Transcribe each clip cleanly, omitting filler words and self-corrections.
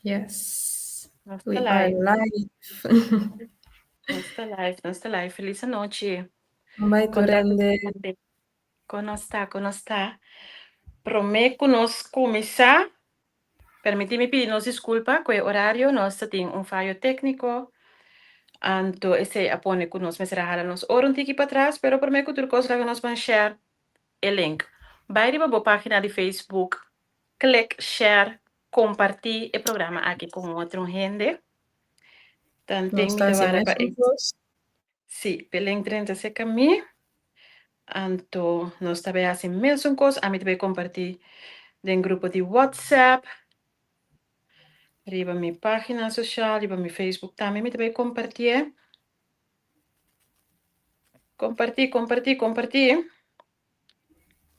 Yes. Nos ta We are live. live. Nos ta live, nos ta live. Feliz anochi. Bai Kon ta tur hende. Kon nos ta, kon nos ta. Promé ku nos kuminsá, permití mi pidi nos diskulpa ku e orario, nos ta tin un fayo tékniko, anto esei a pone ku nos mester a hala nos ora un tiki patras, pero promé ku tur kos laga nos ban share e link. Bai riba bo página di Facebook, klik share, kompartí e programa aki ku un otro hende. Tanten Nos mi ta ta hasi wara pa mesun e kos. Sí, p'e link drenta serka mi. Anto nos ta bai hasi mesun kos. Ami ta bai kompartí den grupo di WhatsApp, riba mi página sosial, riba mi Facebook tambe mi ta bai kompartié. Kompartí, kompartí, kompartí.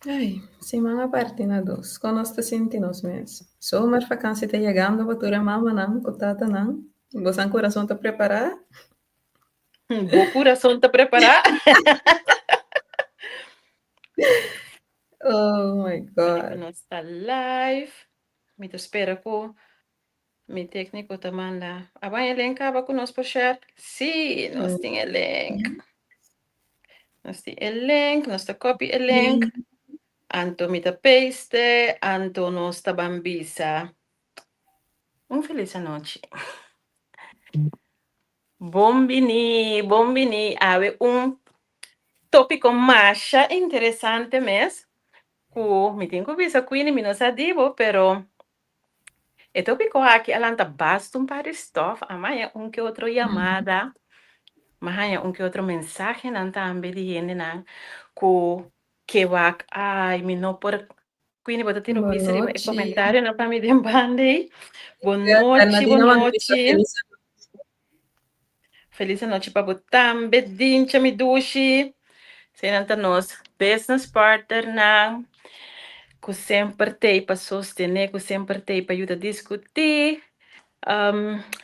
Ai, siman a parti na dos. Kon nos ta sinti nos mes? Zomervakantie ta yegando pa tur e mamanan ku tatanan. Bosan kurason ta prepará? Bo kurason ta prepará? Oh my God. Nos ta live. Mi ta spera ku mi tékniko ta manda. A baña link kaba ku nos por share? Sí, nos tin e link. Nos tin e link, nos ta copy e link. Anto mi ta paste, anto nos ta ban bisa. Un felis anochi. Bon bini, bon bini. Awe un tópiko masha interesante mes ku mi tin ku bisa Queenie, mi no sa di bo, pero e tópiko aki a lanta basta un par di stòf. A haña un ke otro yamada, m'a haña un ke otro mensahenan tambe di hendenan ku ke wak, ai mi no por Queenie, bo ta tira un Bon bista riba e nochi. comentarionan pa mi den banda ei. Bon nochi, Bernadina bon manda bisa nochi. felis anochi. Felis anochi pa bo tambe, Dincha, mi dushi. Eseinan ta nos business partnernan ku semper t'ei pa sostené, ku semper t'ei pa yuda diskutí.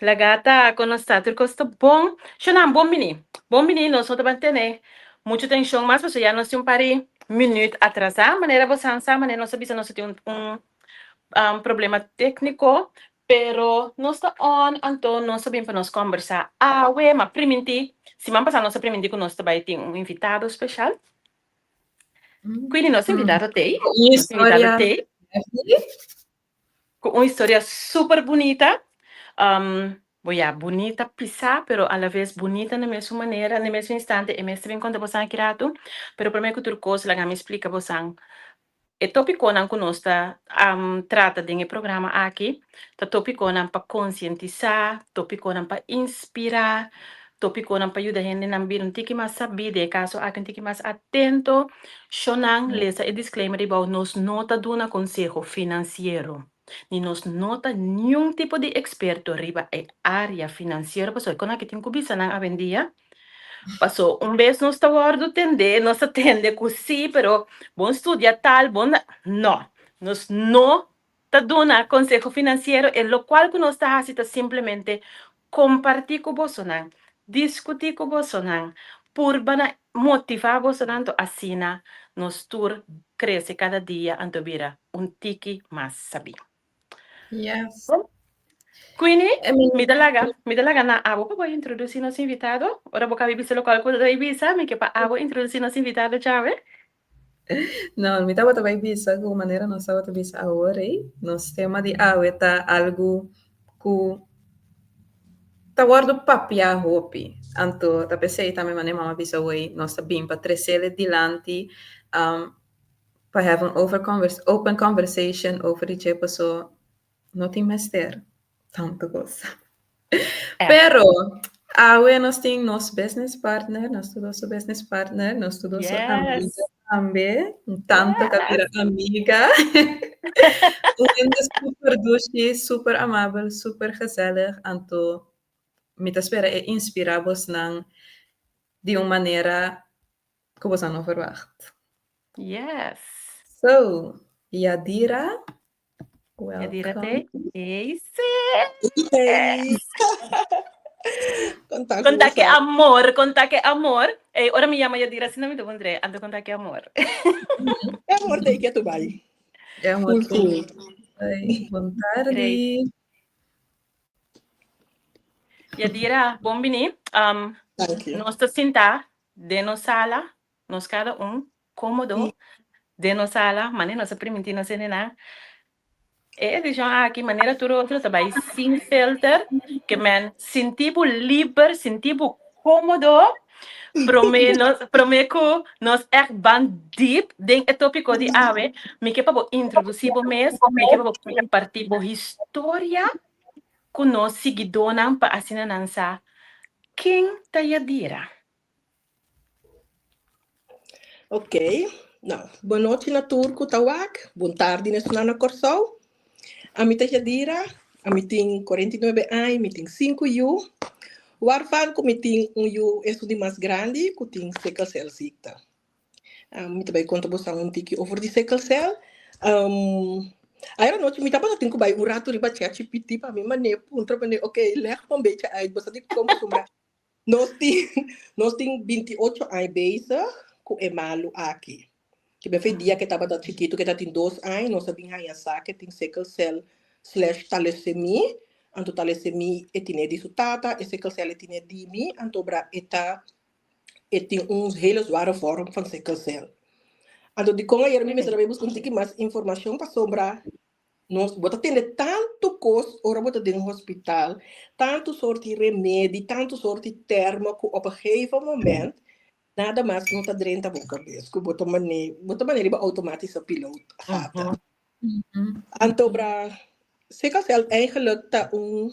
Laga ta kon nos ta, tur kos ta bon. Shonan, bon bini. Bon bini, nos no ta ban tene muchu tenshon mas pasobra ya nos tin un par di minüt atrasá. Manera bo san sa, manera nos a bisa nos a tin un un problema tékniko, pero nos ta on, anto nos a bin pa nos kòmbersá awe. Ma primintí, siman pasá nos a primintí ku nos ta bai tin un invitado speshal. Queenie, nos invitado t'ei. Un Nos invitado historia t'ei. Ku un historia super bunita, bo ya bunita pisá pero alaves bunita na mesun manera, na mesun instante e mes ta bin konta bosan aki ratu, pero promé ku tur kos laga mi splika bosan e topikonan ku nos ta trata den e programa aki ta topikonan pa konsientisá, topikonan pa inspirá, topikonan pa yuda hendenan bira un tiki mas sabí, den e kaso aki un tiki mas atento. Shonnan, lesa e disclaimer di bou, nos no ta duna conseho financiero, ni nos no ta niun tipo di experto riba e area financiero, pasobra kon aki tin cu bisa nan awendia, paso un bes nos ta wordo tende, nos ta tende cu si, pero bon studia tal, bon, no, nos no ta duna conseho financiero, e locual cu nos ta haci ta simplemente comparti cu bosonan, discuti cu bosonan, purba na motiva bosonan anto asina nos tur crece cada dia anto bira un tiki mas sabi. Yes. Bon. Queenie, I mean, mi ta laga, mi ta laga na abo pa bo introduci nos invitado. Ora bo cabi bisa locual cu bo ta bay bisa, mi ke pa abo introduci nos invitado djawe. No, mi tabata bai bisa ku manera nos tabata bisa awor ei, nos tema di awe ta algu ku ta wòrdu papiá hopi. Anto ta p'esei tambe manera mama bisa awor nos ta bin pa tres'el dilanti pa have un over open conversation over di dje paso no tin mester tantu kos. Pero awe nos tin nos business partner, nos tur dos su business partner, nos tur dos su amiga tambe, un tanto ku a bira amiga. Un hende super dushi, super amabel, super gezellig, anto mi ta spera e inspirá bosnan di un manera ku boso no verwacht. So, Yadira, Yadira welcome. te. Hey, sis. Hey. Konta ku Konta ke boso. amor, konta ke amor. Ey, ora mi yama Yadira, asina mi ta pondré. Anto konta ke amor. E amor te ke tu bai. E amor Full te full. bai. Bon Great. tardi. Yadira, bon bini. Thank you. Nos ta sinta den nos sala, nos cada un cómodo den nos sala, mane nos a primintí nos hendenan. E edishon aki, manera tur otro, ta bai sin filter, ke men sinti bo liber, sinti bo kómodo, promé nos, promé ku nos ègt ban diep den e tópiko di awe, mi ke pa bo introdusí bo mes, mi ke pa bo kompartí bo historia ku nos siguidónan pa asina nan sa ken ta Yadira. Ok, nou, bon nochi na tur ku ta wak, bon tardi na esnan na Kòrsou. Ami ta Yadira, ami tin 49 aña, mi tin sinku yu, waarvan ku mi tin un yu esun di mas grandi ku tin sikkelcelziekte. Mi ta bai konta boso un tiki over di sikkelcel. Ayer anochi mi tabata tin ku bai un ratu riba ChatGPT pa mi manera puntra manera, ok, leg me un beetje uit, boso di kon pasobra Nos tin, nos tin 28 aña bezig ku e malu aki. Ke be fe dia ke tabata chikitu, ke tatin 2 aña, nos a bin haña sa ke tin sickle cell slash thalassemia. Anto thalassemia e tine di su tata, e sickle cell e tine di mi, anto bra e ta, e tin un hele zware vorm van sickle cell. Anto dikon ayer mi mester a bai buska un tiki mas informashon pasobra Nos, bo ta tende tantu kos ora bo ta den hospital, tantu soort di remedi, tantu soort di termo ku op een gegeven moment nada mas no ta drenta bo kabes, ku bo ta mane, bo ta mane riba outomatische piloot gaat. Anto bra, sikkelcel eigenlijk ta un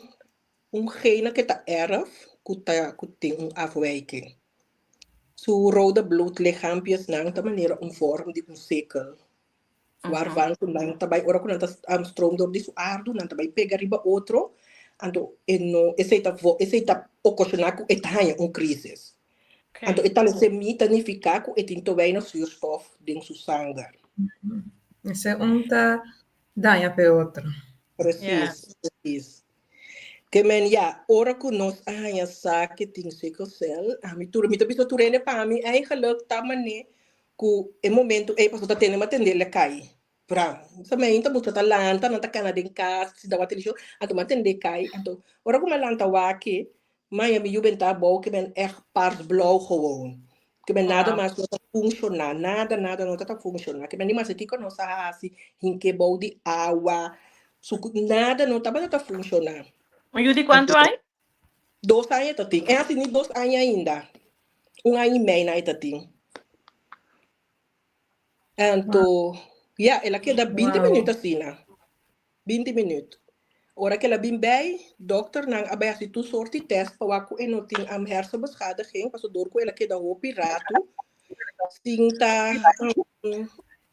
un gene ku ta erf ku ta ku tin un afwijking. Su rode bloedlichaampjesnan ta manera un vorm di un sikkel. Waarvan ku nan ta bai ora ku nan ta stroom dor di su ardu, nan ta bai pega riba otro, anto e no esei ta esei ta okashoná ku e ta haña un krisis. Anto e talasemia ta nifiká ku e tin te weinig zuurstof den su sanger. Esei un ta daña p'e otro. Presis, presis. Ke men ya, ora ku nos a haña sa ke tin sikkelcel, ami tur mi ta bisa tur hende pa mi eigenlijk ta man'é Ku e momento ei pasobra ta tende ma tende el a kai. Bra, sa mi ainda busca ta lanta, nan ta kana den kas, si ta wak televishon, anto mi a tende e kai. Anto ora ku mi a lanta wak, maya mi yu benta abou ke men ègt pars blou gewoon. Ke men nada mas no ta funshoná, nada nada no ta ta funshoná. Ke men di mester kiko nos a hasi, hink'é bou di awa, suku, nada no tabata ta funshoná. Un yu di kuantu aña? 2 aña ta tin. E hasi ni 2 aña ainda. Un aña i mei na e ta tin. Anto, ya, el a keda 20 minuut asina. 20 minuut. Ora ku el a bin bei, dokternan a bai hasi tur soort di test pa wak ku e no tin hersenbeschadiging, pasobra dor ku el a keda hopi ratu sin ta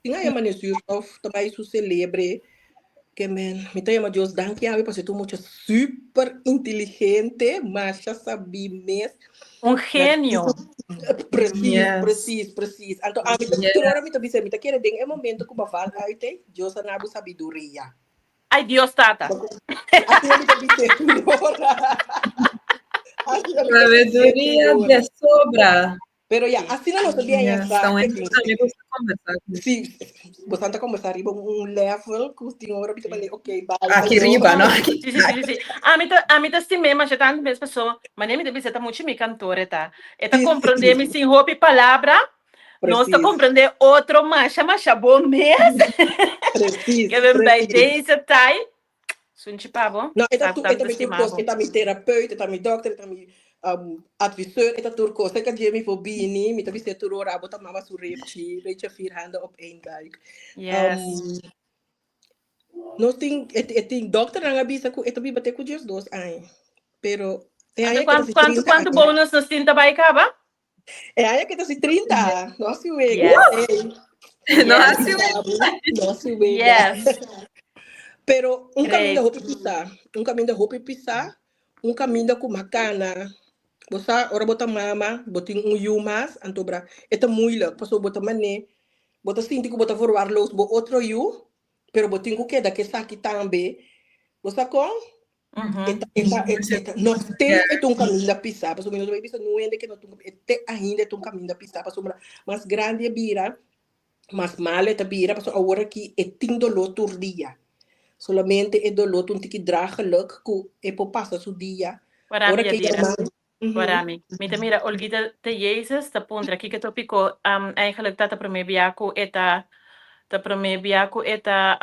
sin a yama ni zuurstof ta bai su celebre. Ke men, mi ta yama Dios danki awe pasobra e ta un mucha super inteligente, masha sabí mes. Un genio. Precies, precies, precies. Anto ami ta, tur ora mi ta bisa, mi ta kere den e momento ku bo val uit ei, Dios a na bo sabiduria. Ay Dios tata. Asina mi ta bisa tur ora. Asina mi ta bisa tur Sabiduria ora. de sobra. Pero ya, asina nos ta bien Ya, sa ta un que hende tambe gusta conversa ku. Sí, bosan ta conversa riba un level ku tin ora mi ta manda, ok, bye, Aki saludo. riba, no? Aki. Sí, sí, sí, sí, sí. Ami ta stim'é masha tantu bes paso manera mi ta bisa ta muchu mi kantor e ta. E ta komprondé mi sin hopi palabra. Nos ta komprondé otro masha masha bon mes. Precies, Ke ben bij precies. deze tijd. Sunchi pa bo. No, e ta Sa tu, ku e tantu ta mi tur stima kos. bo. E ta mi terapeut, e ta mi dokter, e ta mi adviseur, e ta tur kos. Te ka dje mi por bini, mi ta bis'é tur ora, abo ta mama su repchi, weet je, vier handen op één buik. Yes. Nos tin, e, e tin dokternan a bisa ku e ta biba te ku 12 aña. Pero e Anto aña ke ta kuantu si kuantu 30 kuantu aña. bonus nos tin ta bai kaba? E aña ke ta si 30, no hasi wega. Yes. Ey. No Yes. hasi wega. No hasi wega. Yes. Pero un kaminda Great. hopi pisá, un kaminda hopi pisá, un kaminda ku makana. Bo sa, ora bo ta mama, bo tin un yu mas, anto bra, e ta moeilijk, pasobra bo ta mané, bo ta sinti ku bo ta verwaarloosd bo otro yu, pero bo tin ku keda ku esaki tambe. Bo sa kon? E ta, e ta, e, e ta, nog steeds e ta un kaminda pisá, pasobra mi no ta bai bisa nu hende ke no ta un, e te ainda e ta un kaminda pisá, pasobra mas grandi e bira, mas malo e ta bira, pasobra awor aki e tin doló tur dia. Solamente e doló ta un tiki draaglijk ku e por pasa su dia. Warami, Ora ke Yadira. yama. Warami. Mi ta mira Olguita te Jezus ta puntra kiko topiko eigenlijk ta ta prome bia ku e ta ta prome bia ku e ta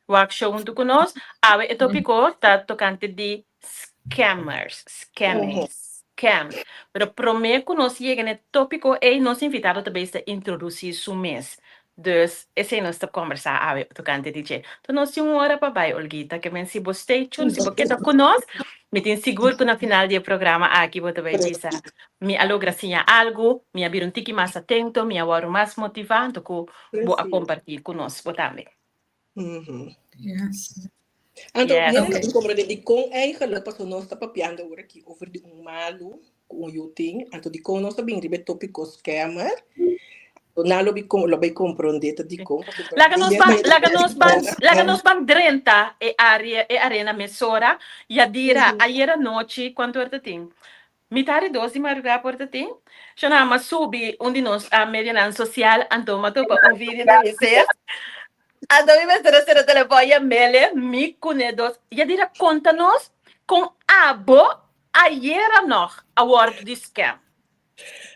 wak show huntu ku nos. Awe e topiko ta tokante di scammers, scamming, scam. Pero prome ku nos yega na e topiko ei nos invitado ta bes ta introdusi su mes. Dus esei nos ta kombersá awe tokante di dje. Enton nos tin un ora pa bai, Olguita, ke men si bo stay tuned, si bo keda ku nos, mi tin sigur ku na final di e programa aki bo ta bai bisa, mi a logra siña algu, mi a bira un tiki mas atento, mi a wòrdu mas motivá, anto ku bo a kompartí ku nos bo tambe. Yes. Anto, Yes. hende no comprende dikon eigenlijk pasobra nos ta papiando awor aki over di un malu ku un yu tin, anto dikon nos ta bin riba e topiko scammer, anto nan lo bi lo bai comprende ta dikon pasobra Laga nos ban, hende laga nos ban, laga nos ban drenta e area, e arena mesora. Yadira, ayer anochi, kuantu ora ta tin? Mitar di dos di madrugá por ta tin. Shona m'a subi un di nos medionan sosial anto m'a topa un video di Moisés. Anto mi mester a sera telefòn i a mele mi kuné dos. Yadira konta nos kon abo ayera nòg a wòrdu di scam.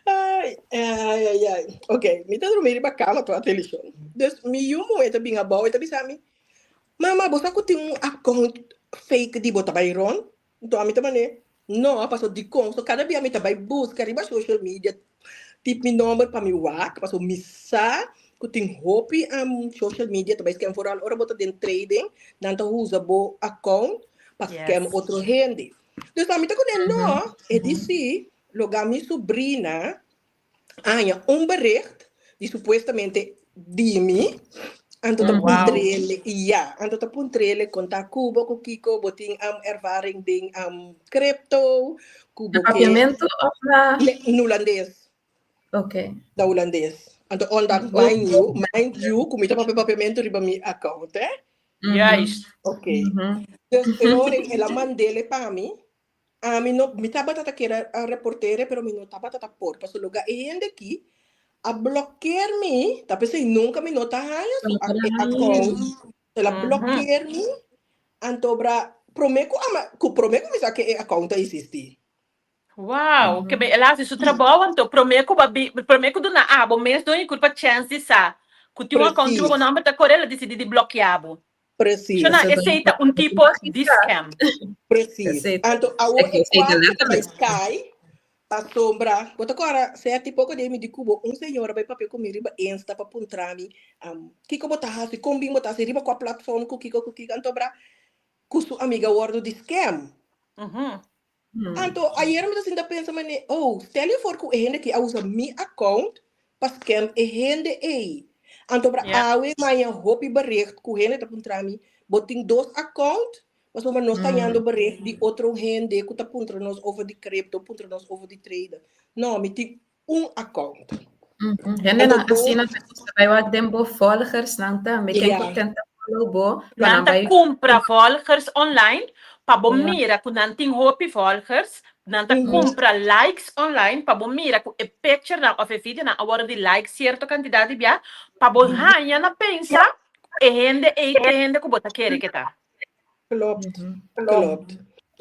Ai, ai, ai, ai. Ok, mi ta drumi riba kama tur a televishon. Dus mi yu muhé ta bin abou i ta bisa mi, Mama, bo sa ku tin un account fake di bo ta bai rònt? Nto ami ta man'é, No, paso dikon? So kada bia mi ta bai buska riba social media, tip mi nomber pa mi wak, paso mi sa ku tin hopi social media ta bai scam, vooral ora bo ta den trading, nan ta usa bo account pa scam otro hende. Dus ami ta kuné, no, e di si, loga mi subrina haña un bericht di supuestamente di mi, anto ta puntrele, ya, anto ta puntrele kon ta ku bo ku kiko, bo tin ervaring den crypto, ku bo ke. Papiamentu of na? Hulandes. Ok. Na hulandes. Anto ondanks, mind you, mind you, ku mi ta papia papiamentu riba mi account, eh. Juist. Ok. Dus e ora el a mandele pa mi, Ami no, mi tabata ta kere a reportere, pero mi no tabata ta por, pasobra loga e hende aki a blokkeer mi, ta p'esei nunka mi no ta haña su e account, el a blokkeer mi, anto bra promé ku ama, ku promé ku mi sa ke e account ta existi. Wow, ke ben el a hasi su trabou anto promé ku bo a bi, promé ku duna abo mes doño kurpa chèns di sa ku tin un account riba bo nòmber ta kore, el a disidí di blòkiá bo. Precies. Shona, esei ta un tipo di scam. Precies. Anto awor e cuarto ta bai cai pasobra bo ta cora sea ti poco den mi di cubo un señora bai papia cu mi riba Insta pa puntra mi kico bo ta haci con bin bo ta haci riba cua platform cu kico cu kico anto bra cu su amiga wordo di scam. Anto ayer mi ta sinta pensa mane, oh, stel je voor ku e hende aki a usa mi account pa scam e hende ei. Anto bra awe maña hopi bericht ku hende ta puntra mi, bo tin dos account? Pasobra nos ta hañando bericht di otro hende ku ta puntra nos over di crypto, puntra nos over di traden. No, mi tin un account. Hendenan asina ta gusta bai wak den bo volgersnan tambe. Ken ku ken ta follow bo, pa Nan nan ta bai. kumpra volgers online pa bo mira ku nan tin hopi volgers. Nan ta kumpra likes online pa bo mira ku e picturenan òf e videonan a wòrdu di like sierto kantidat di bia pa bo haña na pensa ku e hende ei ta e hende ku bo ta kere ke ta. Klopt, klopt.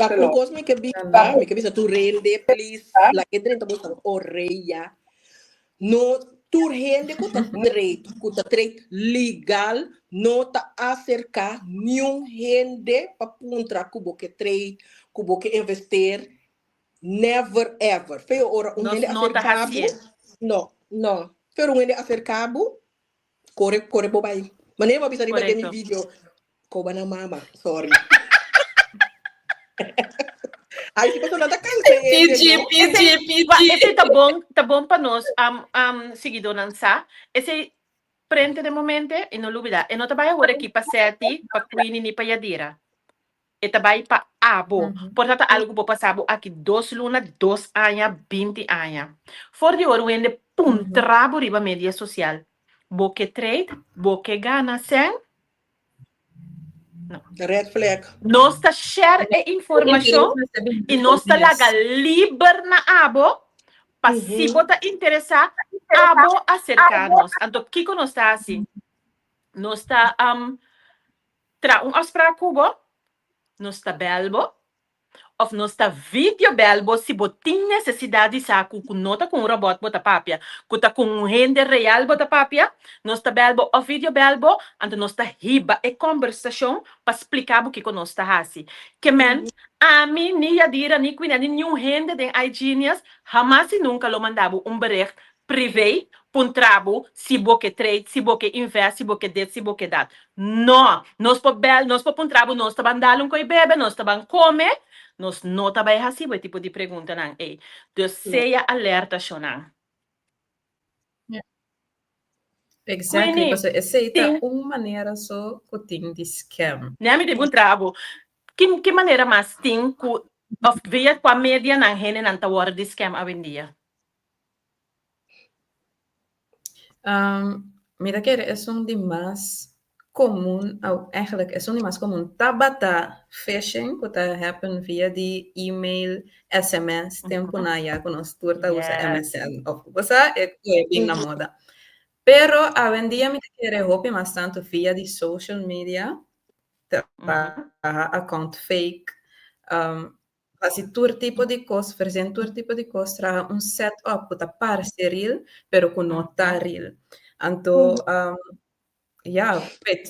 Wak, un kos mi ke bisa, mi ke bisa tur hende, please, laga e drenta boso orea. No, tur hende ku ta trade, ku ta trade legal, no ta aserká niun hende pa puntra ku bo ke trade, ku bo ke investeer. Never ever. Feo ora un Nos hende no ta aserká bo, hasié. no, no. Feo ora un hende aserká bo, Kore, kore bo bai. Manera bo a bisa riba den mi Correcto. video, koba na mama, sorry. Ai, si pasobra nan ta kansa hende, PG, no? PG, Wa, PG. esei ta bon, ta bon pa nos um, um, siguidónan sa. Esei prente den momente i no lubidá. E no ta bai awor aki pa Seti, pa Queenie ni pa Yadira. E ta bai pa abo. Por ta ta algu bo pasa bo aki dos luna, dos aña, binti aña. For di ora un hende puntra bo riba media sosial, bo ke trade, bo ke gana sèn? No. Red flag. Nos ta share e informashon i nos ta laga liber na abo pa si bo ta interesá, abo aserká nos. Anto kiko nos ta hasi? Nos ta Tra un afspraak ku bo, nos ta bèl bo, Of nos ta videobel bo si bo tin nesesidat di sa ku ku no ta ku un robòt bo ta papia, ku ta ku un hende real bo ta papia. Nos ta bel bo of videobel bo, anto nos ta hiba e kòmbersashon pa splika bo kiko nos ta hasi. Ke men, ami, ni Yadira, ni Quinette, ni niun hende den iGenius hamas i nunka lo manda bo un bericht privé puntra bo si bo ke trade, si bo ke invest, si bo ke dit, si bo ke dat. No! Nos por bel, nos por puntra bo, nos ta ban dal un koi bebe, nos ta ban kome, nos no ta bai hasi bo e tipo di preguntanan ei. Dus sea alerta shonnan. Exactly, Queenie, pasobra esei ta tin. un manera so ku tin di scam. Nea mi tin puntra bo, ki ki manera mas tin ku of via kua medianan hendenan ta wòrdu di scam awendia? Um, mi ta kere esun di mas komun, au eigenlijk esun di mas komun tabata phishing ku ta happen via di email, sms, tempunan ya ku nos tur ta usa MSN of ku sa, e ku e bin na moda. Pero awendia mi ta kere hopi mas tantu via di social media, traha account fake, um, Hasi tur tipo di kos, verzin tur tipo di kos, traha un set up ku ta parse real, pero ku no ta real. Anto, ya,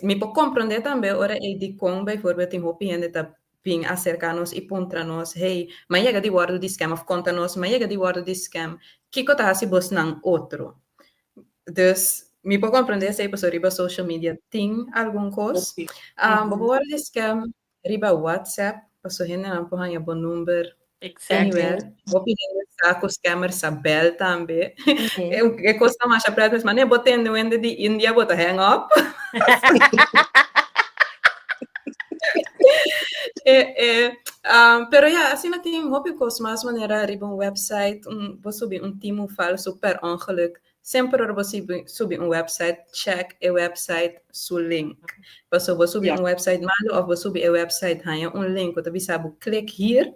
mi por komprondé tambe ora ei dikon bijvoorbeeld tin hopi hende ta bin aserká nos i puntra nos, hey, mi a yega di wòrdu di scam òf konta nos, mi a yega di wòrdu di scam, kiko ta hasi bosnan otro? Dus mi por komprondé esei pasobra riba social media tin algun kos. Bo por wòrdu di scam Riba WhatsApp, paso hendenan por haña bo number anywhere. Hopi hende sa ku scammer sa bel tambe. E kos ta masha pret mes, manera bo tende un hende di India bo ta hang up. Pero ya, asina tin hopi kos mas manera riba un website, bo subi un timu falso per ongeluk. Semper ora bo subi un website, check e website su link. Paso bo subi un website malo of bo subi e website haña un link ku ta bisa bo click hier,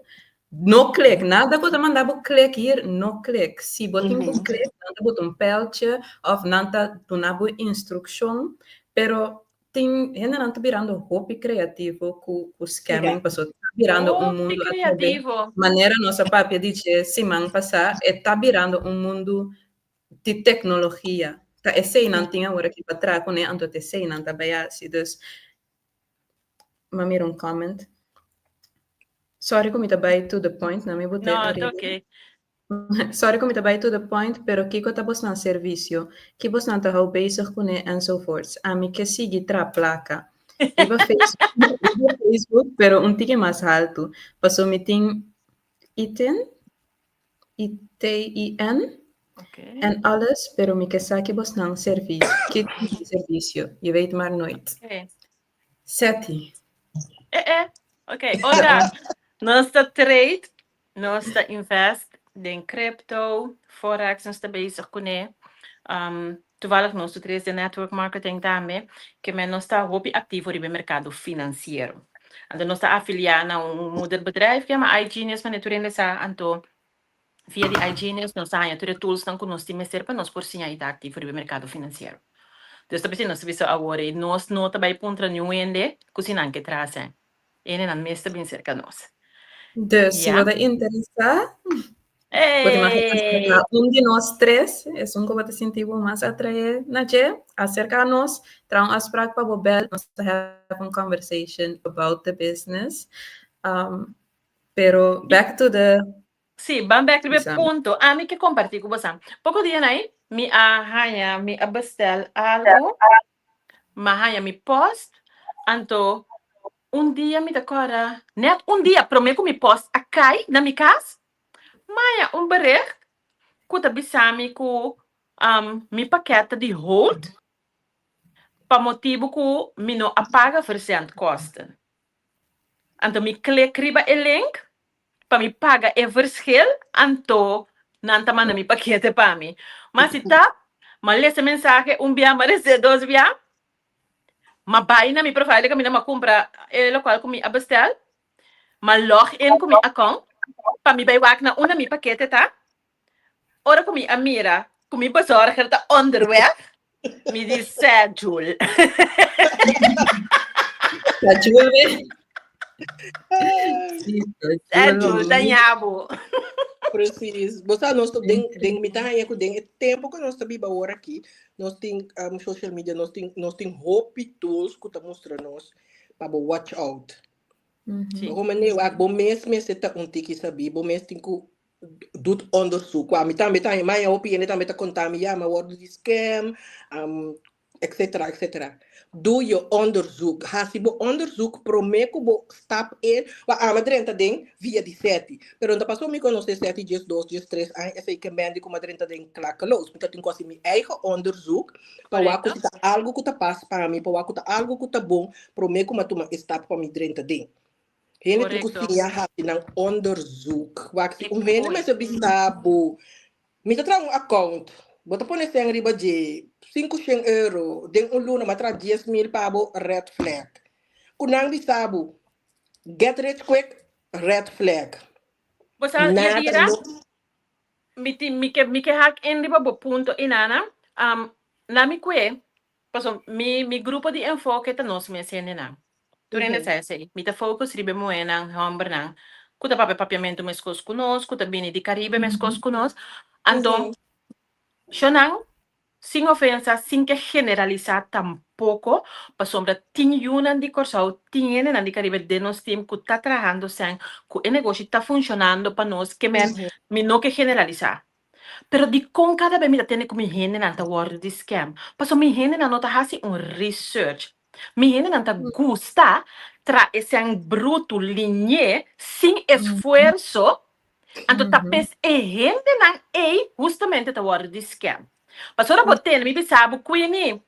no click. Nada ku ta manda bo click hier, no click. Si bo tin ku click, nan ta bota un pijltje of nan ta duna bo instrukshon, pero tin hendenan ta birando hopi kreativo ku ku scamming paso ta birando un Hopi mundu atrobe. kreativo. Manera nos a papia di dje siman pasá, e ta birando un mundu di teknologia. Ta esei nan tin awor aki pa traha kuné, anto ta esei nan ta bai hasi. Dus, m'a mira un comment. Sorry ku mi ta bai to the point, na mi bot'é No, ta ariba. oké. Sorry ku mi ta bai to the point, pero kiko ta bosnan servisio? Ki bosnan ta hou bezig kuné enzovoorts. Ami ke sigui tra plaka. Riba Facebook, riba Facebook, pero un tiki mas haltu. Paso mi tin ITIN, I-T-I-N, en alles, pero mi ke sa ki bosnan servis, ki servisio. Je weet maar nooit. Seti. Eh, eh. Ok, Olga, nos ta trade, nos ta invest den crypto, forex nos ta bezig kuné. Um, toevallig nos ta tres den network marketing tambe, ke men nos ta hopi aktivo riba e merkado finansiero. Anto nos ta afiliá na un moederbedrijf ku yama iGenius, manera tur hende sa, anto Via di iGenius nos ta haña tur e toolsnan ku nos tin mester pa nos por siña i ta aktivo riba e merkado finansiero. Dus ta p'esei nos ta bisa awor ei nos no ta bai puntra niun hende ku si nan ke traha sèn. E hendenan mes ta bin serka nos. Dus si bo Ya. ta interesá, bo tin mag aserká un di nos tres, esun ku bo ta sinti bo mas atraé na dje, aserká nos, traha un afsprak pa bo bèl, nos ta have un conversation about the business. Pero back to the Sí, ban bek riba e Bisa. punto. Ami ke kompartí ku bosan. Poko dia nai, mi a haña, mi a bestel algu, m'a haña mi post, anto un dia mi ta kòrda, nèt un dia promé ku mi post a kai na mi kas, m'a haña un bericht ku ta bisa mi ku mi pakèt ta di hold pa motibu ku mi no a paga verzendkosten. Anto mi klik riba e link pa mi paga e verschil, anto nan ta manda mi pakete pa mi. Ma si ta, m'a lesa e mensahe un bia, m'a lesa dos bia, m'a bai na mi profile kaminda m'a kumpra e lokual ku mi a bestel, m'a log in ku mi account pa mi bai wak na unda mi pakete ta. Ora ku mi a mira ku mi bezorger ta onderweg, mi di sè Jul. Sè Jul be. Edul, dañabo. Precies. Bo sa, nos den, den mi ta haña ku den e tempo ku nos ta biba awor aki, nos tin social media, nos tin hopi tools ku ta mustra nos pa bo watch out. Bo mane wak bo mes mester ta un tiki sabi, bo mes tin ku doet onderzoek. Kwa mi tambe ta haña hopi hende tambe ta konta mi, ja, m'a wòrdu di scam, etcetera, etcetera. Doe je onderzoek. Hasi bo onderzoek promé ku bo stap in. Wa ami a drenta den via di Seti. Pero no ta paso mi konosé Seti 12, 13 aña, esei ke men di ku mi a drenta den klakkeloos. Mi ta tin ku hasi mi eigen onderzoek pa wak ku si ta algu ku ta pas pa mi, pa wak ku ta algu ku ta bon, promé ku mi a tuma e stap pa mi drenta den. Hende tin ku siña hasi nan onderzoek. Wak si un hende mester bisa bo, mi ta traha un account, bo ta pone sèn riba dje, 500 euro, den un luna m'a traha 10.000 pa bo, red flag. Ku nan bisa bo, get rich quick, red flag. Bo sa, Nada Yadira, no. mi ke haak in riba bo punto inana. Na mi kue, paso mi grupo di enfoke ta nos mes hendenan. Tur hende sa esei. Mi ta focus riba e muhénan, hòmbernan, ku ta papia papiamentu meskos ku nos, ku ta bini di Karibe meskos ku nos. Anto, shonnan, sin ofensa, sin ke generalisá tampoko, pasobra tin yunan di Kòrsou, tin hendenan di Karibe den nos team ku ta trahando sèn, ku e negoshi ta funshonando pa nos, ke men mi no ke generalisá. Pero dikon kada bes mi ta tende ku mi hendenan ta wòrdu di scam? Pasobra mi hendenan no ta hasi un research. Mi hendenan ta gusta tra e sèn brutu liñé sin esfuerso, anto ta pes e hendenan ei hustamente ta wòrdu di scam. Pasobra bo tende mi bisa bo, Queenie,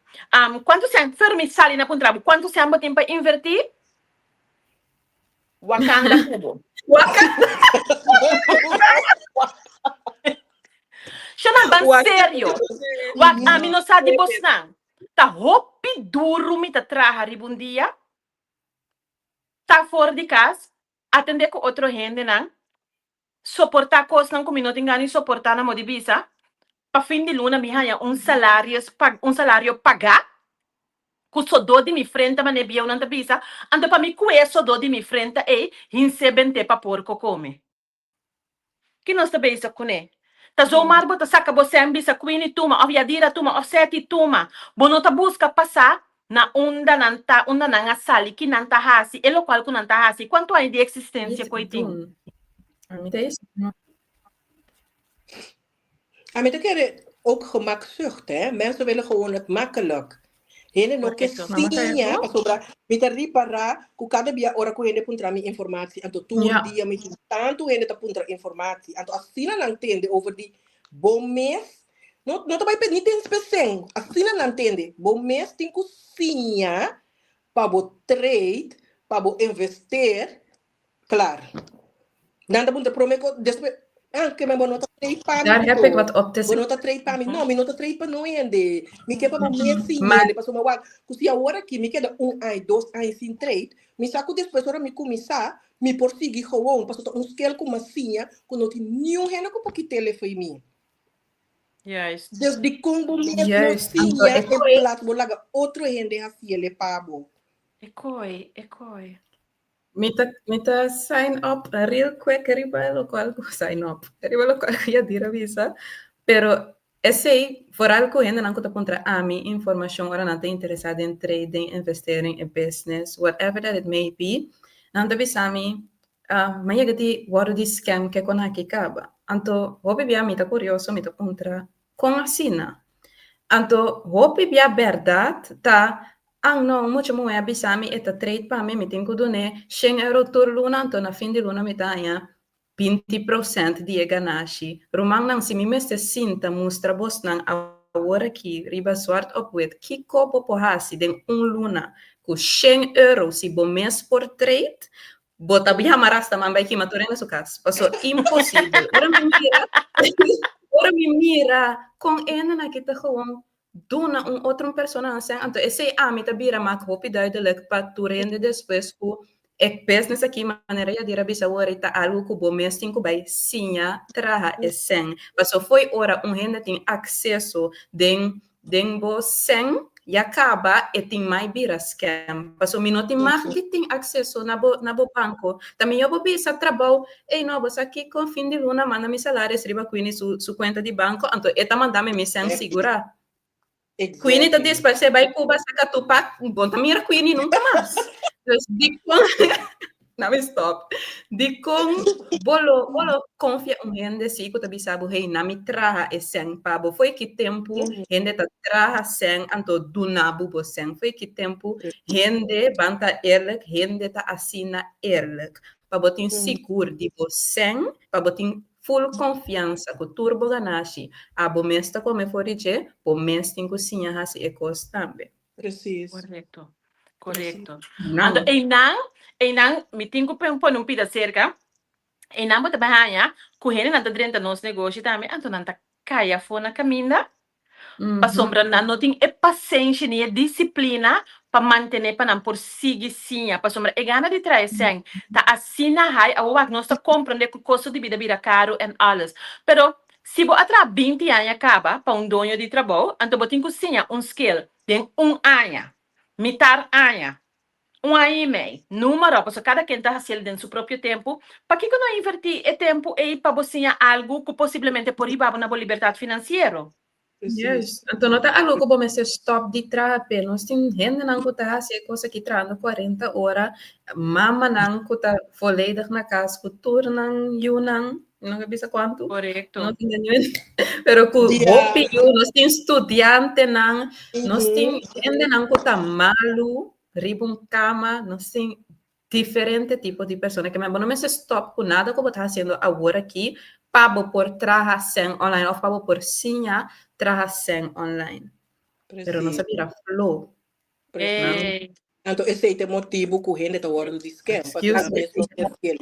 kuantu sèn, fer mi sali na puntra bo, kuantu sèn bo tin pa invertí? Wakanda kubo. Wakanda. Shona ban serio. Wak ami no sa di bosnan. Ta hopi duru mi ta traha riba un dia. Ta for di kas, atendé ku otro hendenan, soportá kosnan ku mi no tin gana di soportá na mo di bisa. Pa fin di luna mi haña un salarios un salario pagá ku sodó di mi frenta manera e bieunan ta bisa, anto pa mi kue sodó di mi frenta ei hinsé bent'é pa porko kome. Ki nos ta bezig kuné? Ta zomaar bo ta saka bo sèn bisa Queenie tuma òf Yadira tuma òf Seti tuma. Bo no ta buska pasá na unda nan ta, unda nan a sali, ki nan ta hasi, e lokual ku nan ta hasi, kuantu aña di eksistensia Niet ku ei tin. doen. Ami ta is. Ami ta kere ook gemakzucht, hè. Mensen willen gewoon het makkelijk. Hende no ke Mama ta siña, eso? pasobra mi ta ripará ku kada bia ora ku hende puntra mi informatie, anto tur dia mi tin tantu hende ta puntra informatie, anto asina nan tende over di bo mes, no, no ta bai pe ni den spesen, asina nan tende, bo mes tin ku siña pa bo trade, pa bo investeer, Klaar. Nan ta puntra prome ko despues ah ke men bo no ta trade pa mi Daar heb ik to. wat op te Bo no ta trade pa mi. No, mi no ta trade pa no hende. Mi ke pa bo mes Maar siña pasobra wak ku si awor aki mi keda un aña, 2 aña sin trade, mi sa ku despues ora mi kuminsá mi por sigui gewoon pasobra ta un skill ku m'a siña ku no tin niun hende ku por kit'é fo'i mi. Dus dikon bo mes no Juist. Anto siña e en koi plaats bo laga otro hende hasié pa bo. E koi, e koi. Mi ta sign up real quick riba lokual ku sign up. Riba lokual ku Yadira bisa. Pero esei, vooral ku hendenan ku ta puntra ami informashon ora nan ta interesá den trading, investering, e business, whatever that it may be, nan ta bisa mi, ah, m'a yega di wòrdu di scam ke kon aki kaba. Anto, hopi bia mi ta kurioso, mi ta puntra, kon asina? Anto, hopi bia bèrdat ta, ah no, mucha muhé a bisa mi e ta trade pa mi, mi tin ku dun'é 100 euro tur luna, anto na fin di luna mi ta haña 20% di e ganashi. Rumannan, si mi mester sinta mustra bosnan awor aki riba zwart op wit, kiko bo por hasi den un luna ku 100 euro si bo mes por trade, bo ta yama Rastaman bai kima tur hende su kas. Paso imposibel. Ora mi mira kon hendenan aki ta gewoon duna un otro persona nan sèn, anto esei ami ta bira mak hopi duidelijk pa tur hende despues ku e business aki manera Yadira a bisa awor ta algu ku bo mes tin ku bai siña traha e sèn. Paso fo'i ora un hende tin akseso den bo sèn. Ya kaba e tin mai bira scam. Paso mi no tin mag di tin akseso na bo na bo banko. Ta mihó bo bisa trabou, ey no, bo sa kiko, fin di luna manda mi salaris riba Queenie su su kuenta di banko, anto e ta manda mi mi sèn sigurá. Queenie ta disparsé bai Cuba saka Tupac, bo no ta mira Queenie nunka mas. Dus dikon Na mi stop. Dikon bo lo bo lo konfia un hende si ku ta bisa bo, hey, na mi traha e sèn pa bo. Fo'i ki tempu hende ta traha sèn anto duna bo bo sèn? Fo'i ki tempu hende ban ta eerlijk, hende ta asina eerlijk? Pa bo tin sigur di bo sèn, pa bo tin full konfiansa ku tur bo ganashi abo mes ta kome for di dje, bo mes tin ku siña hasi e kos tambe. Precies. Correcto. Correcto. Anto einan, einan mi tin ku pone un pida serka. Einan bo ta bai haña ku hendenan ta drenta nos negoshi tambe, anto nan ta kai afó na kaminda. Pasobra nan no tin e pasenshi ni e disiplina pa mantené pa nan por sigui siña. Pasobra e gana di trae sèn ta asina hai. Awor wak nos ta komprondé ku kosto di bida bira karu en alles. Pero Si bo a traha 20 aña kaba pa un doño di trabou, anto bo tin ku siña un skill den un aña, mitar aña, un aña i mei, número, pasobra kada ken ta hasiel den su propio tempu. Pakiko no invertí e tempu ei pa bo siña algu ku posiblemente por hiba bo na bo libertat finansiero? Juist. Anto no ta algo ku bo mester stòp di traha p'e. Nos tin hendenan ku ta hasi e kos aki trahando kuarenta ora, mamanan ku ta volledig na kas ku tur nan yunan, mi no ke bisa kuantu, Korekto. no tin niun, pero ku hopi yu, nos tin studiantenan, nos tin hendenan ku ta malu riba un kama, nos tin diferente tipo di persona ke men bo no mester stop ku nada ku bo ta hasiendo awor aki pa bo por traha sèn online òf pa bo por siña traha sèn online. Pero nos a bira flow. Precies. Anto esei ta e motibu ku hende ta wòrdu di scam. Excuse Pasobra me. mes no ta fiel.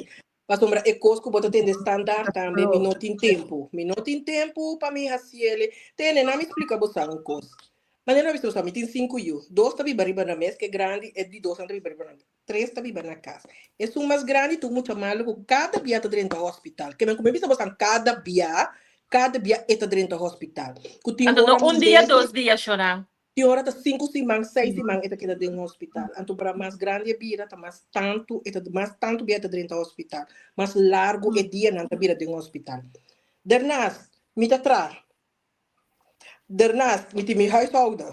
Pasobra e kos ku bo ta tende standaard tambe, mi no tin tempu. Mi no tin tempu pa mi hasiele. Tene, na mi splika bo sa un kos. Manera mi bisa bo sa, mi tin sinku yu. Dos ta biba riba nan mes, ke grandi, e di dosnan ta biba riba nan. Tres ta biba na kas. Esun mas grandi ta un mucha malu ku kada bia ta drenta hospital. Ke men ku mi bisa bosan kada bia, kada bia e ta drenta hospital. Ku tin Anto no ora un dia, mes, dos dia, Shona. tin ora ta sinku siman, seis siman e ta keda den hospital. Anto para mas grandi e bira, ta mas tantu e ta mas tantu bia e ta drenta hospital. Mas largu e dianan ta bira den hospital. Daarnaast, mi ta traha. Daarnaast, mi tin mi huishouden.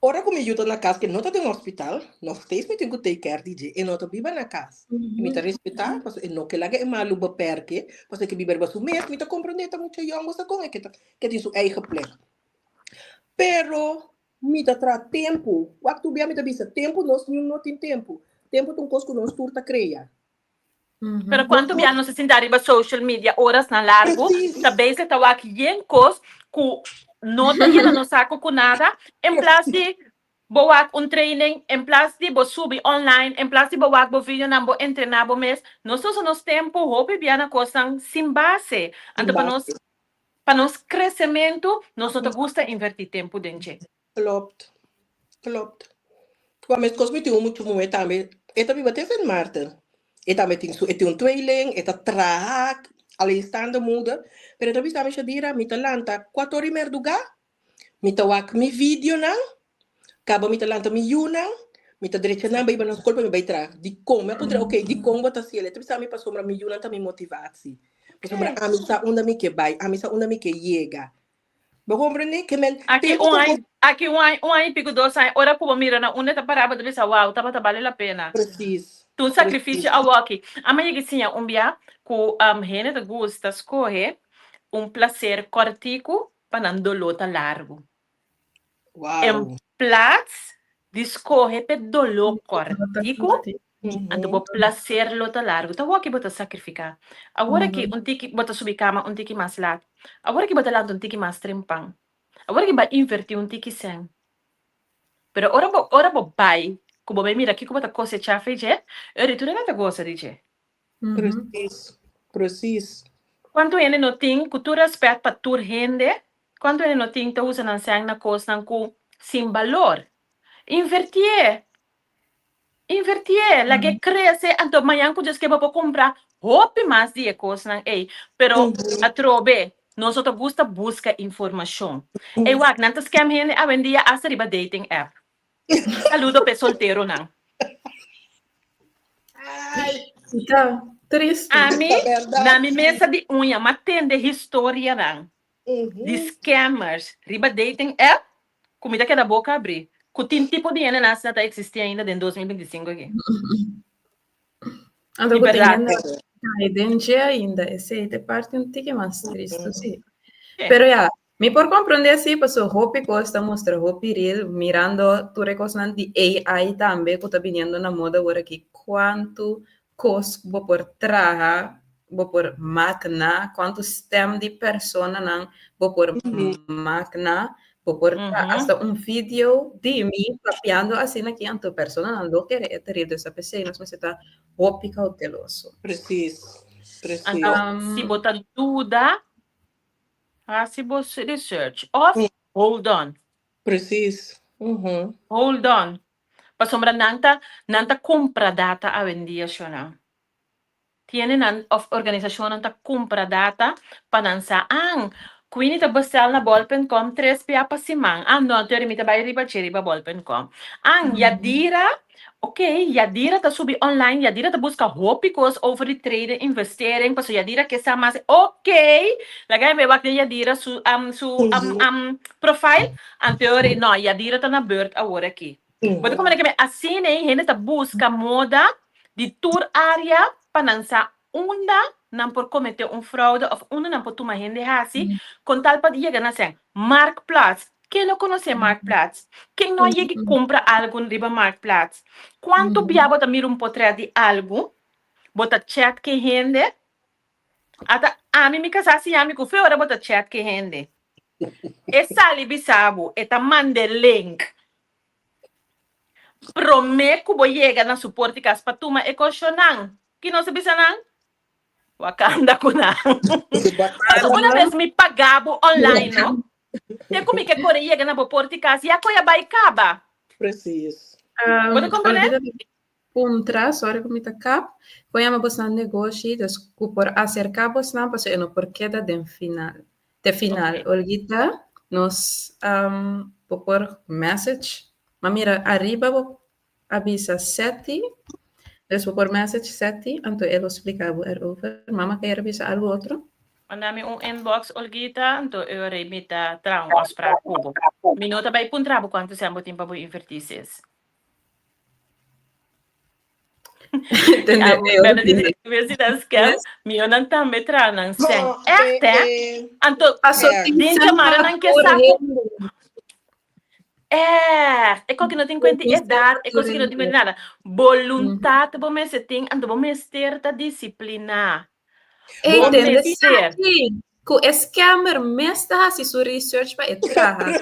Ora ku mi yu ta na kas ke no ta den hospital, nog steeds mi tin ku take care di dje. E no ta biba na kas. I mi ta respetá, pasobra e no ke laga e malu beperke, pasobra e ke biba riba su mes. Mi ta komprondé, e ta mucha yòn, bo sa kon e ke ta ke tin su eigen plek. Pero mi ta traha tempu. Wak tur bia mi ta bisa, tempu nos niun no tin tempu. Tempu ta un kos ku nos tur ta krea. Pero cuanto bia nos a sinta riba social media orasnan largu, ta bezig ta wak yen kos ku no ta yena nos saco ku nada, en plas di bo wak un training, en plas di bo subi online, en plas di bo wak bo videonan, bo entrena bo mes, nos ta usa nos tempo hopi bia na kosnan sin base. Anto pa nos pa nos kresementu nos no ta gusta inverti tempu den dje. Klopt, klopt. Kwa meskos mi tin un muchu muhé tambe, e ta biba te Sint Maarten. E tambe tin su, e tin un tweeling, e ta traha, alleenstaande moeder. Pero e ta bisa mi, Shadira, mi ta lanta kuater ora i merdugá, mi ta wak mi videonan, kaba mi ta lanta mi yunan, mi ta drecha nan bai nan skol pa mi bai traha. Dikon? Mi a puntra, oké, dikon bo ta hasi el? E ta bisa mi pasobra mi yunan ta mi motivatie. Pasobra ami sa unda mi ke bai, ami sa unda mi ke yega. Bo comprende? Ke men Aki tempo un ku aña, bo aki un aña, un aña y pico, dos aña, ora ku bo mira na unda ta pará, bo ta bisa, wow, tabata bale la pena. Precies, Ta un precies. sacrificio awoki. Ama yega siña un bia ku um, hende ta gusta skohe un placer kòrtiku pa nan doló ta largu. En Wow. plats di skohe p'e doló kòrtiku, Anto bo placer lo ta largu. Ta woki bo ta sacrifica. Awor aki un tiki bo ta subi cama un tiki mas laat. Awor aki bo ta lanta un tiki mas trempan. Awor aki bo a inverti un tiki cen. Pero ora bo ora bo bai cu bo bai mira kico bo ta cosecha fe dje, ora tur hende ta gosa di dje. Precies, precies. Cuanto hende no tin, cu tur respet pa tur hende, cuanto hende no tin ta usa nan cen na cosnan cu sin balor. Invertié! Invertié, lag'é krese, anto mañan ku Dios ke bo por kumpra hopi mas di e kosnan ei. Pero atrobe, Nos no ta gusta buska informashon. Ey wak, nan ta scam hende awendia hasta riba dating app. Saludo p'e solteronan. Ai. Ta tristu. Ami, Ta berdad. na mi mesa di uña, m'a tende historianan di scammers riba dating app ku mi ta keda boka abrí. Ku tin tipo di hendenan asina ta eksistí ainda den 2025 aki. Anto Di ku tin berdad. hende kai den dje ainda, esei ta e parti un tiki mas tristu, sí. Sí. Pero ya, Mi por comprende si paso hopi cos ta mustra hopi real mirando tur e cosnan di AI tambe cu ta biniendo na moda awor aki cuanto cos bo por traha bo por makna cuanto stem di personanan bo por makna bo por traha hasta un video di mi papiando asina aki anto personanan lo kere e ta real dus ta pesey nos mester ta hopi cauteloso. Precies, precies. Anto si bo ta duda Hasi bo research of hold on. Precies. Mhm. Hold on. Pasobra nan ta nan ta kumpra data awendia shona. Tiene nan of organisashonnan ta kumpra data pa nan sa an Queenie ta bestel na bol.com tres bia pa siman. Ah no, anto mi ta bai riba dje riba bol.com. An Yadira Ok, Yadira ta subi online, Yadira ta buska hopi kos over di trading, investering, paso Yadira ke sa mas, ok, laga e wak den Yadira su um, su um, um, profile, anto e no, Yadira ta na beurt awor aki. Bo ta komprende ke asina ei hende ta buska moda di tur area pa nan sa unda nan por komete un fraude of unda nan por tuma hende hasi kon tal pa yega na sèn. Marktplaats, Ken no konosé Marktplaats? Ken no a yega i kumpra algu riba Marktplaats? Kuantu bia bo ta mira un potrèt di algu, bo ta chat ku e hende? Ata ami mi kasá siña mi ku fe ora bo ta chat ku e hende. E sali bisa bo, e ta manda e link. Promé ku bo yega na su porta di kas pa tuma e koshonnan, ki nos a bisa nan? Wakanda ku nan. Pasobra una bes mi paga bo online, no? Te ku mi ke kore yega na bo porta di kas, ya koe a bai kaba. Precies. Bo ta komprendé? Olvida di puntra, sorry ku mi ta kap, kon yama bosnan negoshi, dus ku por aserká bosnan pasobra e no por keda den final, te final. Ok. Olguita, nos bo por message, ma mira ariba bo a bisa Seti, dus bo por message Seti, anto e lo splika bo erover. Mama kier bisa algu otro? Manda mi un inbox Olguita, anto e ora ei mi ta traha un afspraak ku bo. Mi no ta bai puntra bo kuantu sèn bo tin pa bo invertí sis. Tende Ya, e ora bèrdad di bisa. bes di nan scam, Yes. mionan tambe traha nan sèn. No, Ègt eh, hè? eh, Anto Paso Echt. tin den sèn djamada pa nan ke tur sa ku hende. Echt, e koki no tin kuenta di Tin sèn edat, pa e tur kosi no tin kuenta hende. di nada. Boluntat bo mester tin, anto bo mester ta disipliná. Ey, Bo tende mester. esaki, ku e scammer mes ta hasi su research pa e traha.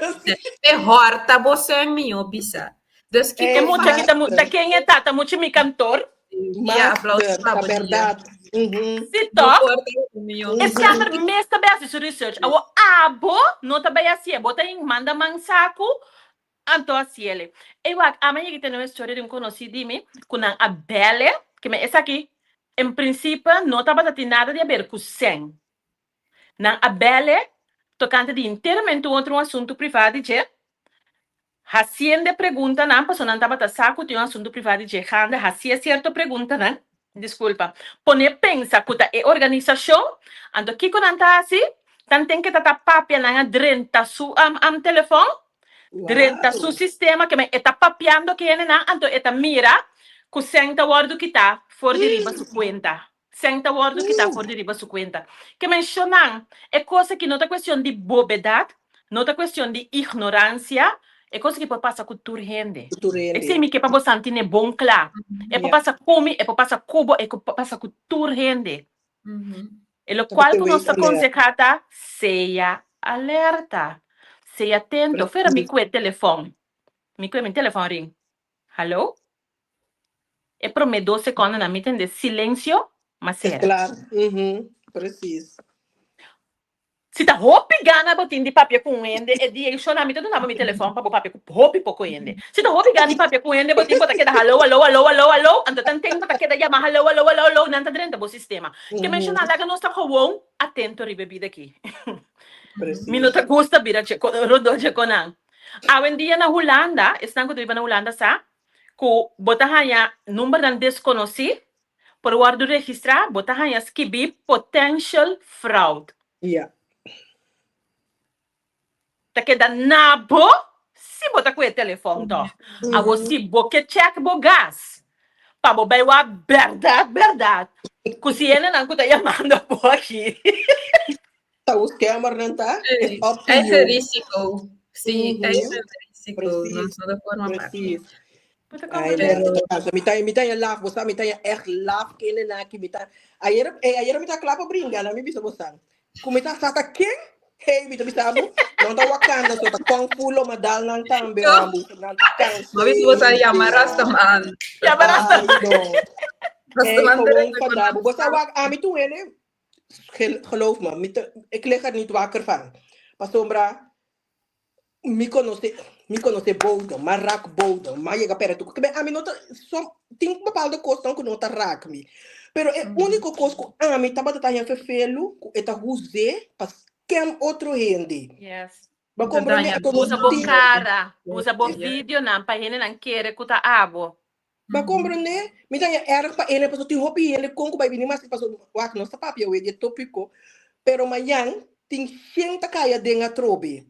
P'e hòrta bo sèn mihó bisa. Dus E kiko mucha ki ta mu, ta Master. ken e ta? Ta mucha mi kantor? Dia aplauso Master, pa ta bo dia. bèrdat. Mhm. Si Bo tòg? por ta e mihó. E scammer mes ta bai hasi su research. Awor abo no ta bai hasié, bo ta manda man saku, anto hasiele. Ey wak, ami a yega tene un historia di un konosí di mi ku nan a bèl'e, ke men esaki en prinsipe no tabata tin nada di aber ku sèn. Nan a bèl'e tokante di enteramente un otro un asuntu privá di dje, hasiende preguntanan, pasobra nan tabata sa ku tin un asuntu privá di dje gande, hasié sierto preguntanan, diskulpa, pone pensa ku ta e organisashon, anto kiko nan ta hasi? Tanten ke ta ta papia nan a drenta su telefòn, drenta su sistema, ke men e ta papiando ku hendenan, anto e ta mira ku sèn ta wòrdu kitá for di riba su kuenta. Sèn ta wòrdu kitá for di riba su kuenta. Ke menshonan e kos aki no ta kuestion di bobedat, no ta kuestion di ignoransia, e kos aki por pasa ku tur hende. Ku tur hende. Esei mi ke pa bo san tine bon kla. E por pasa ku mi, e por pasa ku bo, e por pasa ku tur hende. E lokual ku nos ta konsehá ta, sea alerta, sea atento. Fera mi kue telefòn, mi kue mi telefòn ring. Hallo? E promé dos sekondonan mi tende silensio, ma Es sera. klar, mhm, precies. Si ta hopi gana bo tin di papia ku un hende e dia ei shona mi ta duna bo mi telefòn pa bo papia ku hopi poko hende. Si ta hopi gana di papia ku hende bo tin bo ta keda haló haló haló haló haló anto tanten bo ta keda yama haló haló haló haló nan ta drenta bo sistema. Ke menshona laga nos ta gewoon atento riba e bida aki. Mi no ta gusta bira rondó djekonan. Awendia na Hulanda esnan ku ta biba na Hulanda sa ku bo ta haña numbernan deskonosí Por wòrdu registrá, bo ta haña skibí potential fraud. Ja. Ta keda na bo si bo ta ku e telefòn tòg. Awor si bo ke chèk bo gas pa bo bai wak bèrdat bèrdat ku si hendenan ku ta yamando bo aki. Ta un scammer nan ta? It's up to Eigen you. risico. Sí, eigen risico. Precies. Nos no ta forma parte. Precies. Bo ta Ay, comprende? no, ta cansa. Mi ta, mi ta laf, bo sa, mi ta echt laf kende na ki mi ta. Ayer, eh, ayer mi ta klaar pa bringa, na mi bisa bo san. Ku mi ta sa ta ken? Hey, mi ta bisa bo, nan ta Wakanda, so ta kung fu lo ma dal nan tambe, ambu, nan ta cansa. Ma bisa bo sa yama Rastaman. Yama Rastaman. Ay, no. Hey, Rastaman gewoon fada bo. Bo sa wak, ami tu ene, geloof me, mi ta, ik lig er niet wakker van. Pasobra, mi conoce, mi conoce bodem, ma raak bodem, ma yega pere tu. Kbe ami no ta, som, tin bepaalde kosnan ku no ta raak mi. Pero e úniko kos ku ami tabata ta haña ferfelu, ku e ta huz'é pa scam otro hende. Yes. Bo Ta comprende? daña Anto nos Usa bo tin cara, usa bo videonan pa hendenan kere ku ta abo. Bo comprende? Mi ta haña erg pa ene, pasobra tin hopi hende kon ku bai bini mas, pasobra wak nos ta papia awe di e tópiko, pero mañan tin shen ta kaya den atrobe.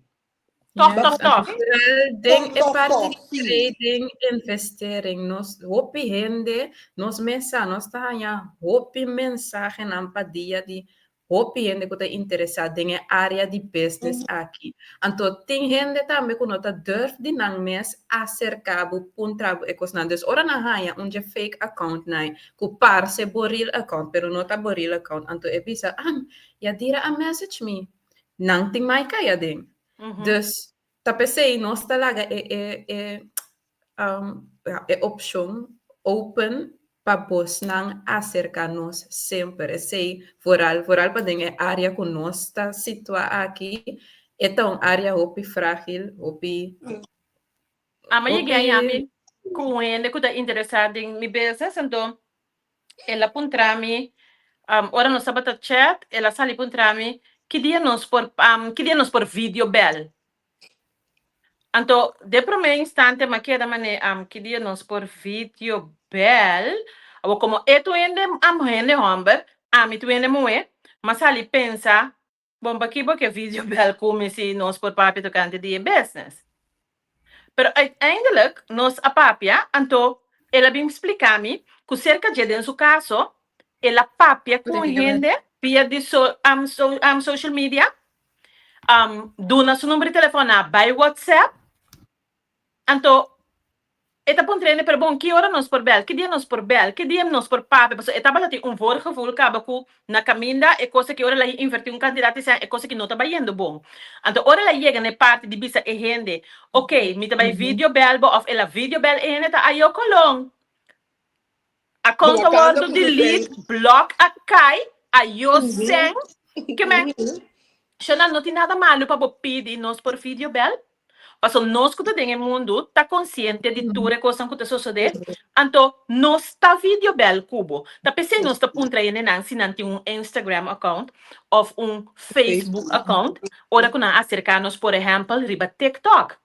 Tòg, tòg, tòg. Vooral den Tòg, e tòg, parti tòg, di sí. trading, investering, nos hopi hende, nos mes sa, nos ta haña hopi mensahenan pa dia di hopi hende ku ta interesá den e área di business aki. Anto tin hende tambe ku no ta durf di nan mes aserká bo, puntra bo e kosnan. Dus ora nan haña un dje fake account nan ku parse bo real account pero no ta bo real account, anto e bisa, ah, Yadira a message mi. Nan tin mai kai aden. Dus ta p'esei nos ta laga e e e ja, e opshon open pa bosnan aserká nos semper. Esei vooral, vooral pa den e área ku nos ta situá aki, e ta un área hopi frágil, hopi Ama yega hopi a mi ku un hende ku ta interesá den mi business, anto el a puntra mi, ora nos tabata chat, el a sali puntra mi, ki dia nos por, ki dia nos por video bel? Anto, den promé instante m'a keda manera, ki dia nos por video bel? Awor, komo e tur hende, hende hòmber, ami tur hende muhé, m'a sali pensa, Bon, paki bo ke video bel ku mi si nos por papia tokante di e business? Pero uiteindelijk nos a papia, anto el a bin splika mi ku serka dje den su kaso el a papia ku un hende via di so so social media, duna su number di telefòn a bai WhatsApp, Anto e ta puntra hende, pero bon, ki ora nos por bel? Ki dia nos por bel? Ki dia nos por papia? Pasobra e tabata tin un voorgevoel kaba ku na kaminda e kos aki ora el a invertí un kantidat di sèn e kos aki no ta bayendo bon. Anto ora el a yega na e parti di bisa e hende, ok, mi ta bai video bel bo òf el a video bel e hende ta ayo kolon. Account a Wakanda wòrdu puso delete, sèn. block a kai, ayo sèn. Ke men, Shona, no tin nada malu pa bo pidi nos por video bel. Pasobra nos ku ta den e mundu ta konsiente di tur e kosnan ku ta sosodé, anto nos ta video bel ku bo. Ta p'esei nos ta puntra hendenan si nan tin un Instagram account òf un Facebook account ora ku nan aserká nos, por ehèmpel, riba TikTok.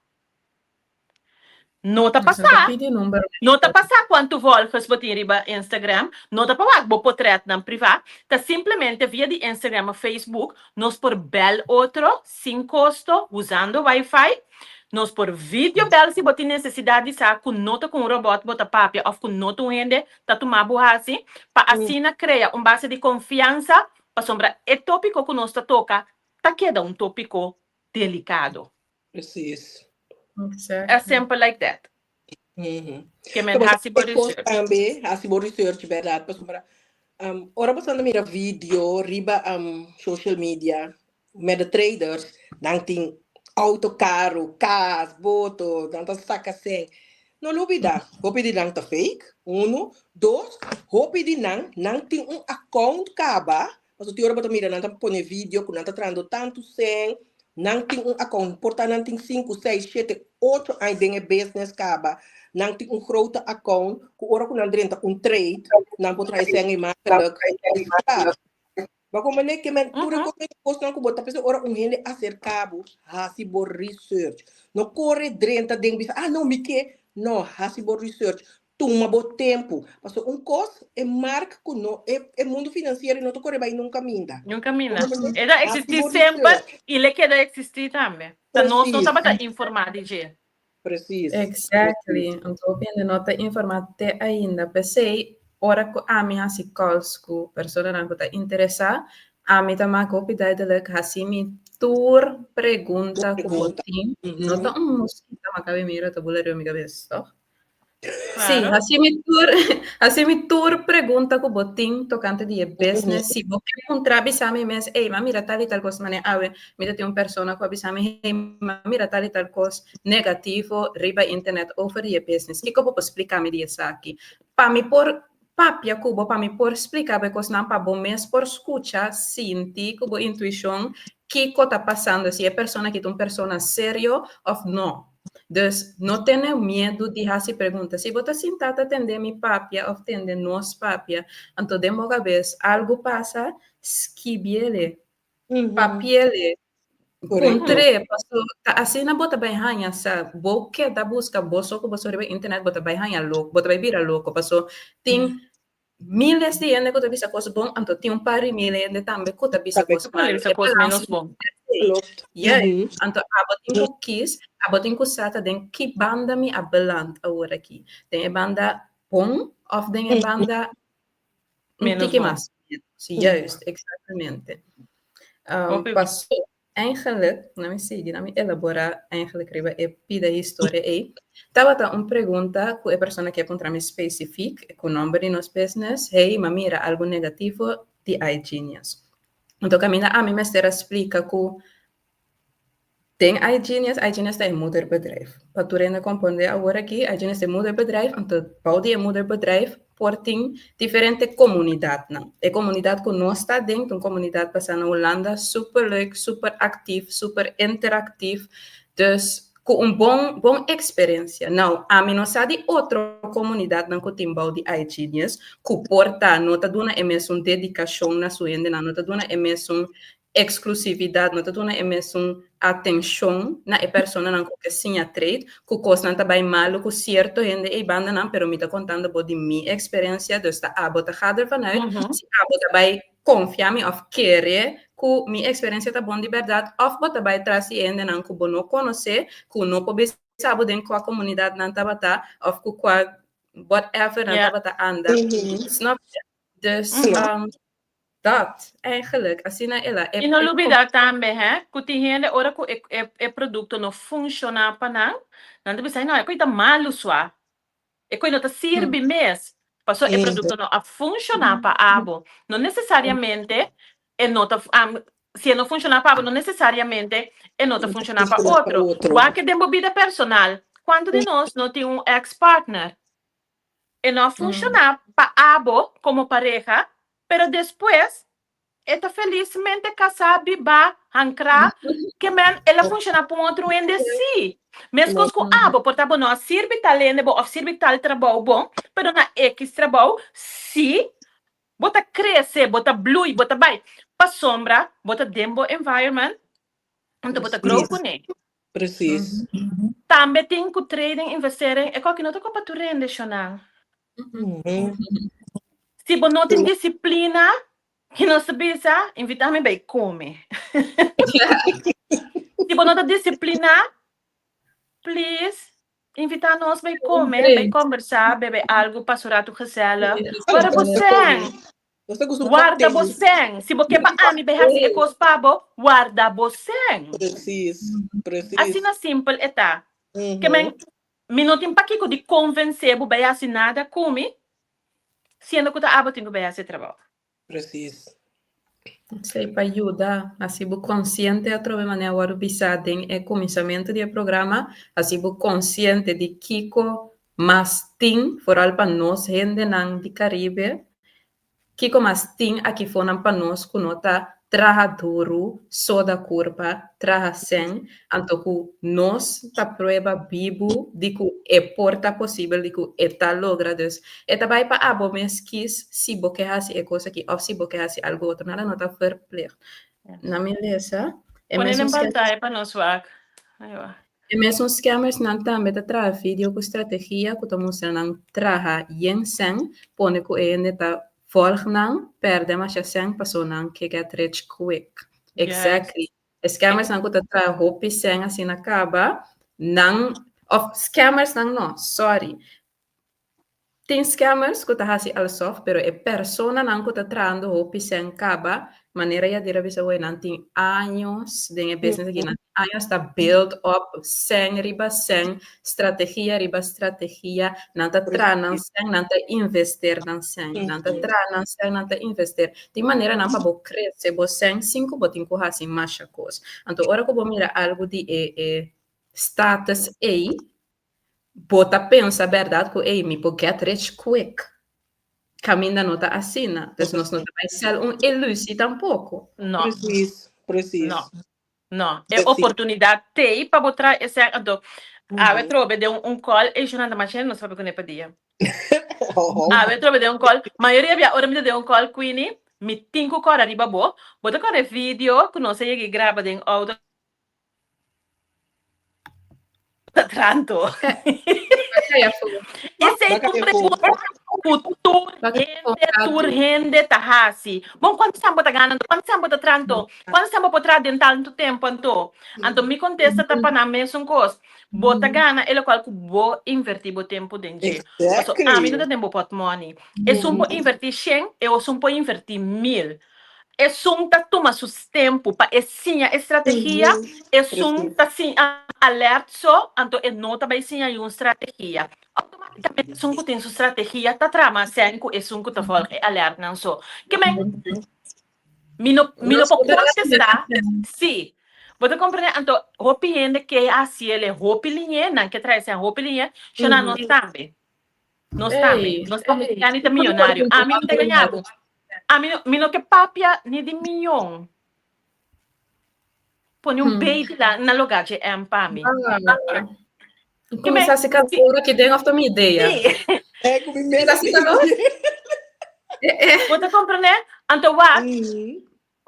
No ta Nos no ta pasá, pidi number. no ta pasá kuantu volgers bo tin riba Instagram, no ta pa wak bo potretnan privá, ta simplemente via di Instagram of Facebook nos por bèl otro sin kosto usando wifi, nos por video bèl si bo tin nesesidat di sa ku no ta ku un robòt bo ta papia òf ku no ta un hende ta tuma bo hasi, pa asina krea un base di konfiansa pasobra e tópiko ku nos ta toka ta keda un tópiko delikado. Precies. Exactly. As simple like that. Ke men hasi bo research. Tambe hasi bo research, berdad. Pasobra ora bo sta mira video riba social media met de traders, nan tin auto caro, cas, boto, nan ta saca cen. No lubida, hopi di nan ta fake, uno. Dos, hopi di nan, nan tin un account caba. Pasobra tin ora bo ta mira nan ta pone video ku nan ta trahando tantu sèn, nan tin un account, por ta nan tin sinku, seis, shete, ocho aña den e business kaba, nan tin un grote account ku ora ku nan drenta un trade, nan por traha e sèn ei makkelijk. Bo a komprendé? Ke men tur e kosnan ku bo ta pensa ora un hende aserká bo, hasi bo research. No kore drenta den bisa, ah no mi ke. No, hasi bo research. Tuma bo tempu. Pasobra un kos, e mark ku no, e e mundu finansiero no ta kore bai nun kaminda. Nun kaminda. Bo komprendé? E ta Hasi eksistí bo semper research. i le keda eksistí tambe. Ta nos no Presis. tabata informá di dje. Precies. Exactly. Anto hopi hende no ta informá te ainda. P'esei, ora ku ami hasi calls ku personanan ku ta interesá, ami ta mak hopi duidelijk, hasi mi tur pregunta ku bo tin. No ta un mosquito ma kabe mira ta bula riba mi kabes, tòg? Sí, hasi mi tur, hasi mi tur pregunta ku bo tin tokante di e business. Si bo ke puntra bisa mi mes, ey, m'a mira tal i tal kos, manera awe mi ta tin un persona ku a bisa mi, hey, m'a mira tal i tal kos negativo riba internet over di e business. Kiko bo por splika mi di esaki? Pa mi por papia ku bo, pa mi por splika bo e kosnan, pa bo mes por skucha, sinti ku bo intuishon kiko ta pasando, si e persona aki ta un persona serio òf no. Dus, no tene miedu di hasi pregunta. Si bo ta sinta ta tende mi papia òf tende nos papia, anto den bo kabes algu pasa, skibiele, papiele, puntr'é, paso ta asina bo ta bai haña sa. Bo keda buska bo so ku bo so riba internet, bo ta bai haña loko, bo ta bai bira loko, paso tin Miles di hende ku ta bisa kos bon, anto tin un par di mil hende tambe ku ta bisa kos malu. Bisa kos menos bon. Juist. Anto abo tin ku kis, abo tin ku sa ta den ki banda mi a beland awor aki. Den e banda bon òf den e banda un tiki mas. Juist, exactamente. Paso Eigenlijk, na mi sigui, na mi elaborá eigenlijk riba e pida historia ei, tabata un pregunta ku e persona ke puntra mi spesifik, ku nomber di nos business, hey, m'a mira algu negativo di iGenius. Anto kaminda ami mester a splika ku den iGenius, iGenius ta e moederbedrijf. Pa tur hende komprondé awor aki, iGenius ta e moederbedrijf, anto bou di e moederbedrijf por tin diferente komunidatnan. E komunidat ku nos ta aden ta un komunidat basá na Hulanda, super leuk, super aktif, super interaktif, dus ku un bon bon eksperensia. Nou, ami no sa di otro komunidatnan ku tin bou di iGenius ku por ta no ta duna e mesun dedikashon na su hendenan, no ta duna e mesun Eksklusividat no ta duna e mesun atenshon na e personanan ku ke siña trade, ku kosnan ta bai malu ku sierto hende ei bandanan, pero mi ta kontando bo di mi eksperensia, dus ta abo ta ga dervan uit si abo ta bai konfia mi òf kere ku mi eksperensia ta bon di bèrdat òf bo ta bai tras di e hendenan ku bo no konosé, ku no por bisa bo den kua komunidat nan tabata òf ku kua whatever nan tabata anda. Snap je? Dus Dat, eigenlijk, asina el a. I no lubida tambe, hè, ku tin hende ora ku e e e produkto no funshoná pa nan, nan ta bisa, no, e koi ta malu sua. E koi no ta sirbi mes, pasobra e produkto no a funshoná pa abo. No nesesariamente e no ta, si e no funshoná pa abo, no nesesariamente e no ta funshoná pa otro. Wak den bo bida personal, kuantu di nos no tin un ex partner? E no a funshoná pa abo komo pareha, pero despues e ta felismente kasá, bibá, hankrá, ke men el a funshoná pa un otro hende sí. Meskos ku abo, por ta bo no a sirbi tal hende bo òf sirbi tal trabou bon, pero na ekis trabou sí bo ta krese, bo ta blui, bo ta bai pasobra bo ta den bo environment, anto bo ta grow kuné. Precies. Tambe tin ku trading, investering, e koki no ta kopa tur hende, shonnan. Si bo no tin disiplina, ki nos ta bisa, invita mi bai kome. Si bo no ta disipliná, please, invita nos bai kome, bai kombersá, bebe algu, pasa un ratu gezellig. Warda bo sèn. Nos ta gusta un Warda bo cocktail. sèn. Si bo ke pa ami bai hasi e kos pa bo, warda bo sèn. Precies, precies. Asina simpel e ta. Ke men, mi no tin pakiko di konvensé bo bai hasi nada ku mi, siendo ku ta abo tin ku bai hasi e trabou. Precies. Esei pa yuda hasi bo konsiente atrobe manera wòrdu bisá den e kuminsamentu di e programa, hasi bo konsiente di kiko mas tin, foral pa nos hendenan di Karibe. Kiko mas tin aki fonan pa nos ku no ta traha duru, soda kurpa, traha sèn, anto ku nos ta prueba bibu di ku e por ta posibel, di ku e ta logra. Dus e ta bai pa abo mes kis si bo ke hasi e kos aki òf si bo ke hasi algu otro. Nada no ta verplicht. Na mi lesa e Pone mesun den pantaya pa nos wak. Ai wa. E mesun scammers-nan tambe ta traha video ku strategia ku ta mustra nan traha yen sèn, pone ku e hende ta vòlg nan, pèrdè masha sèn paso nan ke get rich quick. Exactly. E scammers-nan ku ta traha hopi sèn asina kaba, nan, òf scammers-nan no, sorry, Tin scammers ku ta hasi alsof, pero e personanan ku ta trahando hopi sèn kaba, manera Yadira bisa hoy, nan tin años den e business aki, nan tin años ta build up sèn riba sèn, strategia riba strategia, nan ta traha nan sèn, nan ta invester nan sèn, nan ta traha nan sèn, nan ta invester. Tin maneranan pa bo krese bo sèn sin ku bo tin ku hasi masha kos. Anto ora ku bo mira algu di e e status ei, Bo ta pensa bèrdat ku ey mi por get rich quick? Kaminda no ta asina. Dus nos no ta bai sèl un ilusie tampoko. No. Precies, precies. No. No. E oportunidat t'ey pa bo traha e sèn. Anto, awe trobe den un call, ey Jonathan masha hende no sa papia kuné pa dia. Awe trobe den un call, mayoria bia ora mi ta den un call Queenie, mi tin ku kòrda riba bo. Bo ta kòrda e video ku nos a yega graba den auto? Tanto. Esei ta un pregunta ku tur hende, tur hende ta hasi. Bon, kuantu tempu bo ta gana anto? Kuantu tempu bo ta traha anto? Kuantu tempu bo por traha den tantu tempu anto? Anto mi kontesta ta pa nan mesun kos. Bo ta gana e lokual ku bo invertí bo tempu den dje. Paso ami no ta den bo pòtmòni. Esun por invertí shen, e osun por invertí mil. Esun ta tuma su tempu pa e siña e strategia, esun ta siña alert so, anto e no ta bai siña yun strategia. Automaticamente esun ku tin su strategia ta traha mas sèn ku esun ku ta volg e alertnan so. Ke men, mi no mi no por kontestá si. Bo ta komprendé? Anto hopi hende ke hasi el e hopi liñé, nan ke traha e sèn hopi liñé, shona nos tambe. Nos tambe. Nos tambe ya ni ta millonario. Ami no ta gaña bo. Ami no, mi no ke papia ni di miyon. Pone un B la na lugar dje M pa mi. Ke me sa si calor aki den of ta mi idea? Sí. Eh, ku mi mesa si calor? Bo ta comprende? Anto wak,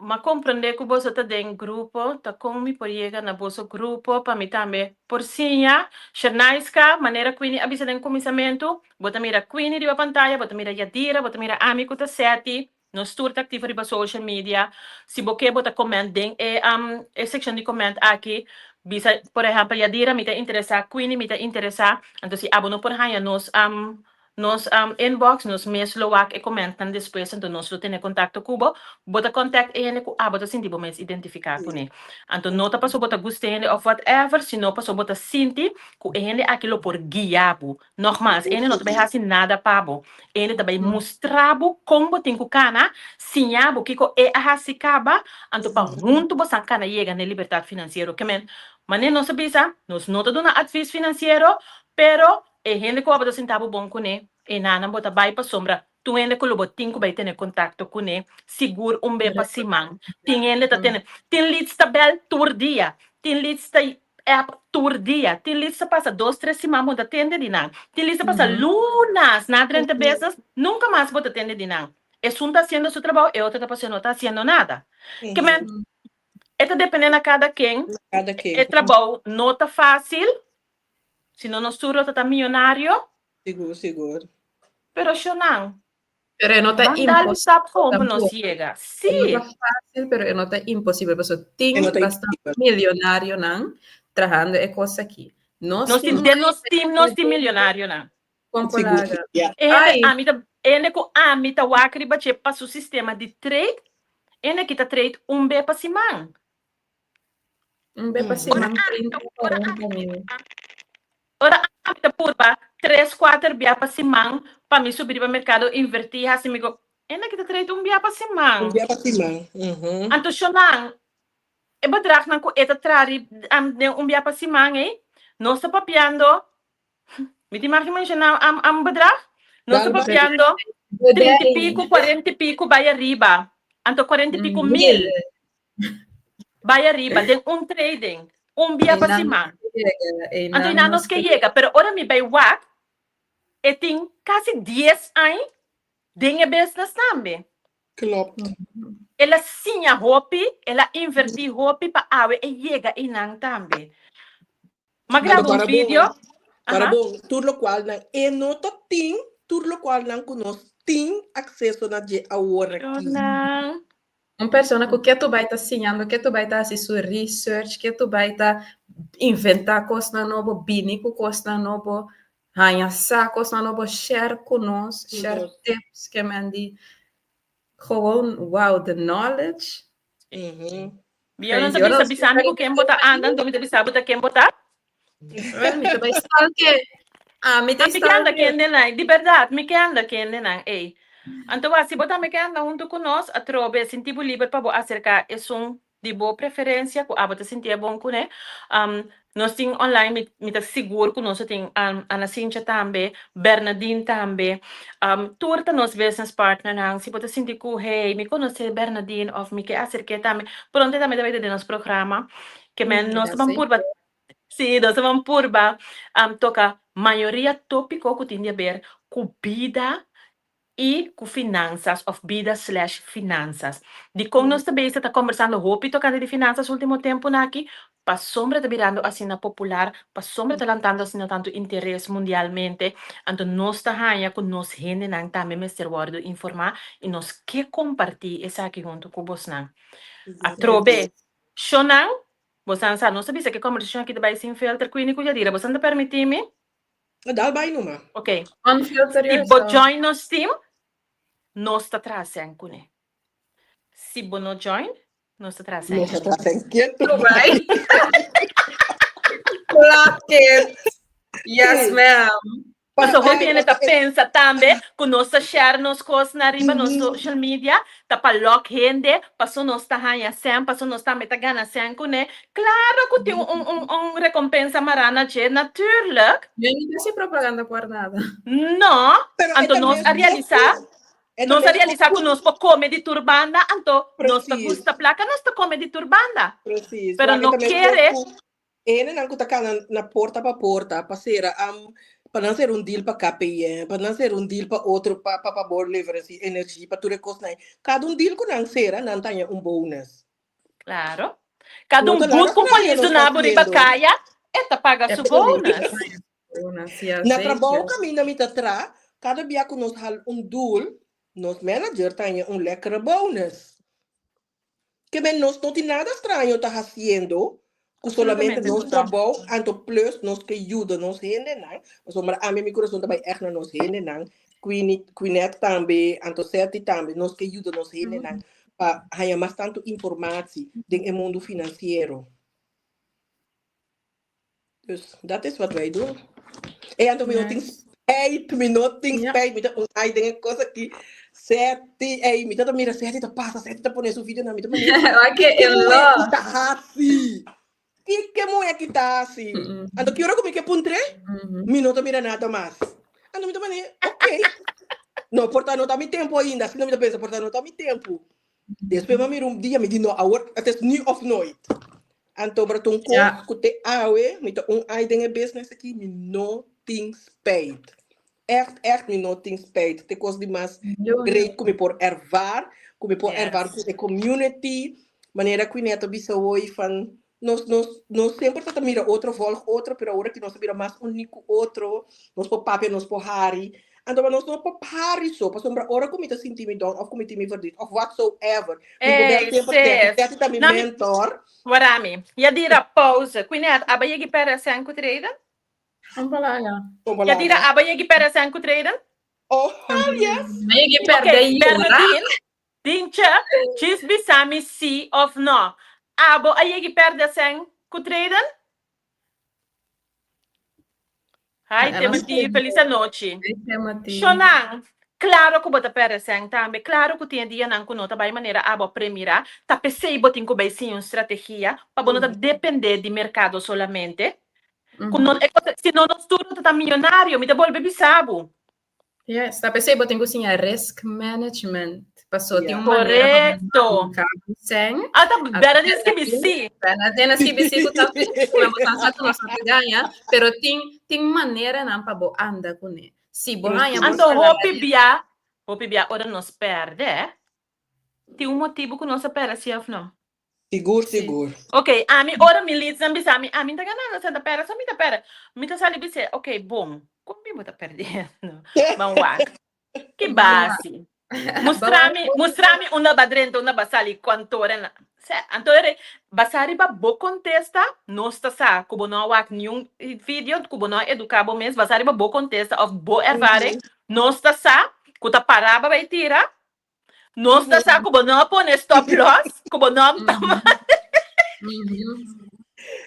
M'a comprende cu boso ta den grupo, ta con mi por yega na boso grupo pa mi tambe por siña? Shernaiska, manera Queenie a bisa den cuminsamentu, bo ta mira Queenie riba pantaya, bo ta mira Yadira, bo ta mira ami cu ta Seti, nos tur ta activo riba social media. Si bo ke bo ta comment den e e seccion di comment aki, bisa por ehempel Yadira mi ta interesa, Queenie mi ta interesa, anto si abo no por haña nos Nos inbox, nos mes lo wak e commentnan despues, anto nos lo tene contacto cu bo. Bo ta contact e hende cu abo ta sinti bo mes identifica cune. Anto no ta paso bo ta gusta e hende of whatever, sino paso bo ta sinti cu e hende aki lo por guia bo. Nogmaals, e hende no ta bay haci nada pa bo. E hende ta bay mustra bo con bo tin cu cana, siña bo kico e a haci caba, anto pa hunto bo san cana yega n'e libertad financiero. Ke men, manera nos a bisa, nos no ta duna advies financiero, pero E hende ku abo ta sinta bo bon kuné, e nanan bo ta bai pasobra tur hende ku lo bo tin ku bai tene kontakto kuné sigur un be pa siman. Tin hende ta tene, tin leads ta bèl tur dia, tin leads ta app tur dia, tin leads ta pasa dos tres siman bo no ta tende di nan, tin leads ta pasa lunas na drenta business nunka mas bo ta tende di nan. Esun ta hasiendo su trabou, e otro ta pasobra no ta hasiendo nada. Ke men, e ta depende na kada ken, e trabou no ta fásil. Si no nos tur lo ta ta millonario. Sigur, sigur. Pero shonan. Pero e no ta Ban dal un stap imposibel gewoon pa nos tampoco. yega. E Sí. no ta fácil, pero e no ta imposibel. Pasobra tin E no ta bastante imposibel. milionarionan trahando e kos aki. Nos Nos tin tin, den nos team nos tin milionarionan. Kon por Sigur, laga. ja. E hende Ai. ami ta, e hende ku ami ta wak riba dje pa su sistema di trade, e hende ki ta trade un be pa siman. Un be pa siman 30, 40 mil. Ora ami ta purba tres, kuater bia pa siman pa mi subi riba merkado invertí hasi mi go, e na kita trade un bia pa siman. Un bia pa siman. Mhm. Anto shonnan, e bedragnan ku e ta traha ri den un bia pa siman ei, nos ta papiando, mi tin mag di menshoná am bedrag? Nos ta Dal bai. papiando. 30 i piku, 40 i piku bai ariba. Anto 40 i piku mil bai ariba den un trading, un bia pa siman. Anto einan nos ke yega, pero ora mi bai wak, e tin kasi dies aña den e business tambe. Klopt. El a siña hopi, el a invertí hopi pa awe e yega einan tambe. M'a graba un video. Para bon, tur lokual nan e no ta tin, tur lokual nan ku nos tin akseso na dje awor aki. Un persona ku ke tu bai ta siñando, ke tu bai ta hasi su research, ke tu bai ta inventá kosnan nobo, bini ku kosnan nobo, haña sa kosnan nobo, share ku nos, share tips ke men di gewoon wow, the knowledge. Bio no ta bisa bisa mi ku ken bo ta anda, anto mi ta bisa bo ta ken bo ta. Mi ta bai stalke. Ah, mi ta Mi ke anda stalke. kende nan, di berdad, mi ke anda kende nan, ey. Anto wak, si bo tambe ke anda huntu ku nos, atrobe sinti bo liber pa bo aserká esun di bo preferensia ku abo ta sinti e bon kuné. Nos tin online, mi mi ta sigur ku nos a tin Ana Cincha tambe, Bernadine tambe. Tur ta nos business partnernan. Si bo ta sinti ku hey, mi konosé Bernadine òf mi ke aserk'é tambe, pronto e tambe ta bai ta den nos programa. Ke men nos ta ban purba, sí, nos ta ban purba toka mayoria tópiko ku tin di aber ku bida i ku finansas òf bida slash finansas. Dikon nos ta bezig ta kombersando hopi tokante di finansas último tempunan aki? Pasobra ta birando asina popular, pasobra ta lantando asina tantu interes mundialmente, anto nos ta haña ku nos hendenan tambe mester wòrdu informá i nos ke kompartí esaki huntu ku bosnan. Atrobe, shonnan, bosan sa, nos ta bisa ku e kombersashon aki ta bai sin filter, Queenie ku Yadira, bosan ta permití mi? Dal bai numa. Ok. Unfilter Si bo yourself. join nos team, nos ta traha sèn kuné. Si bo no join, nos ta traha sèn Nos ta ketu. traha sèn ketu. Bai. Clock it. Yes, ma'am. Paso hopi hende ta pensa tambe ku nos ta share nos kosnan riba nos social media ta pa lòk hende, paso nos ta haña sèn, paso nos tambe ta gana sèn kuné. Klaro ku tin un un un rekompensa mará na dje, natuurlijk. Mi no ta hasi propaganda por nada. No, Pero e anto ta nos mes a realisá, kos ku, e ta nos a mes kos realisá ku, ku nos por kome di tur banda, anto nos ta precies, gusta plaka, nos ta kome di tur banda. precies. Pero Wak, e no ta mes kos kere ku E hendenan ku ta kana na porta pa porta pa sera pa nan sera un deal pa KPN, pa nan sera un deal pa otro pa pa pa bo leveransier energie, pa tur e kosnan ei. Kada un deal ku nan sera nan ta haña un bonus. Claro. Kada No un ta but laga ku straño polis nos ta duna bo riba haciendo. kaya, e ta paga E su polis bonus. ta paga su bonus, ja Na trabou zeker. kaminda mi ta tra, kada bia ku nos hal un doel, nos manager ta haña un lekkere bonus. Ke men nos no tin nada straño ta haciendo cu solamente Absolutamente nos no. trabou anto plus nos ke yuda nos hendenan pasobra ami mi corazon ta bay echt na nos hendenan Queenie Queenette tambe anto Setty tambe nos ke yuda nos hendenan pa haya mas tanto informatie den e mundo financiero. Dus dat is wat wij doen. Ey, anto mi no tin Nice. spijt, mi no tin Ja. spijt. Mi ta un ai den e kos aki. Seti, ey, mi ta mira Seti ta pasa, Seti ta pone su video na mi ta mira. Wak Ke in mujer love. ki ta hasi? Ki ke mujer ki ta hasi? Mm-mm. Anto ki ora ku mi ke puntre? Mhm. Mi no ta mira nada mas. Anto mi ta mane, ok. No, por ta no ta mi tempo ainda. Asina mi ta pensa, por ta no ta mi tempo. Despues mi a mira un dia, mi di no, awor het is nu of nooit. Anto bra ta un kos Ja. ku te awe, mi ta un ai den e business aki, mi no tin spijt. Echt, echt mi no tin spijt. Te kos di mas Jo, jo. great ku mi por ervaar, ku mi por ervaar Yes. ku e community, manera ku Ineta bisa hoy van nos nos nos semper ta ta mira otro, volg otro, pero awor aki nos ta bira mas uní ku otro, nos por papia, nos por hari. Anto pa nos no por hari so, pasobra ora ku mi ta sinti mi down of ku mi tin mi verdriet of whatsoever, mi por bel Ey, semper Teti, sis. Teti ta mi Na mi, mentor. warami. Yadira, pauze. Quinette, aba yegi pere sen ku treden? Un palabra. Kon Yadira, palabra? aba yegi pere sen ku treden? Oh, hell yes. Ma yegi perde Ok, yora. Bernadine, Dintje, djis bisa mi si of no. Abo a yegi perde sen ku treden? Hi Timothy, feliz anochi. Hi Timothy. Shonan, claro cu bo ta perde sen tambe. Claro cu tin e dianan cu no ta bay manera abo a premira. Ta pesey bo tin cu bay siña un strategia pa bo no ta depende di mercado solamente. Cu no, e cosa, si no nos tur no ta ta millonario, mi ta bolbe bisa bo. Yes, ta p'esei bo tin ku siña risk management. Paso tin un manera Correcto. Sen. Ah, ta bera di skibi sí. Bera den skibi sí ku ta ku bo sa ku nos ta gaña, pero tin tin maneranan pa bo anda kuné. Si bo haña bo Anto hopi bia, hopi bia ora nos pèrdè, tin un motibu ku nos a pèrdè sí òf no? Sigur, sigur. Ok, ami ora mi leadsnan bisa mi, ami ta ganando, sa ta pèrdè, so mi ta pèrdè. Mi ta sali bis'é, ok, bon, kon mi bo ta pèrdiendo? Ban wak. Ki basi? Mustra mi, mustra mi unda ba drenta, unda ba sali, kuantu ora na. Sè, anto e rei, basá riba bo kontesta, nos ta sa ku bo no a wak niun video, ku bo no a eduká bo mes, basá riba bo kontesta òf bo ervaring, nos ta sa ku ta pará ba bai tira, Nos ta sa ku bo no a pone stop loss, ku bo no a toma.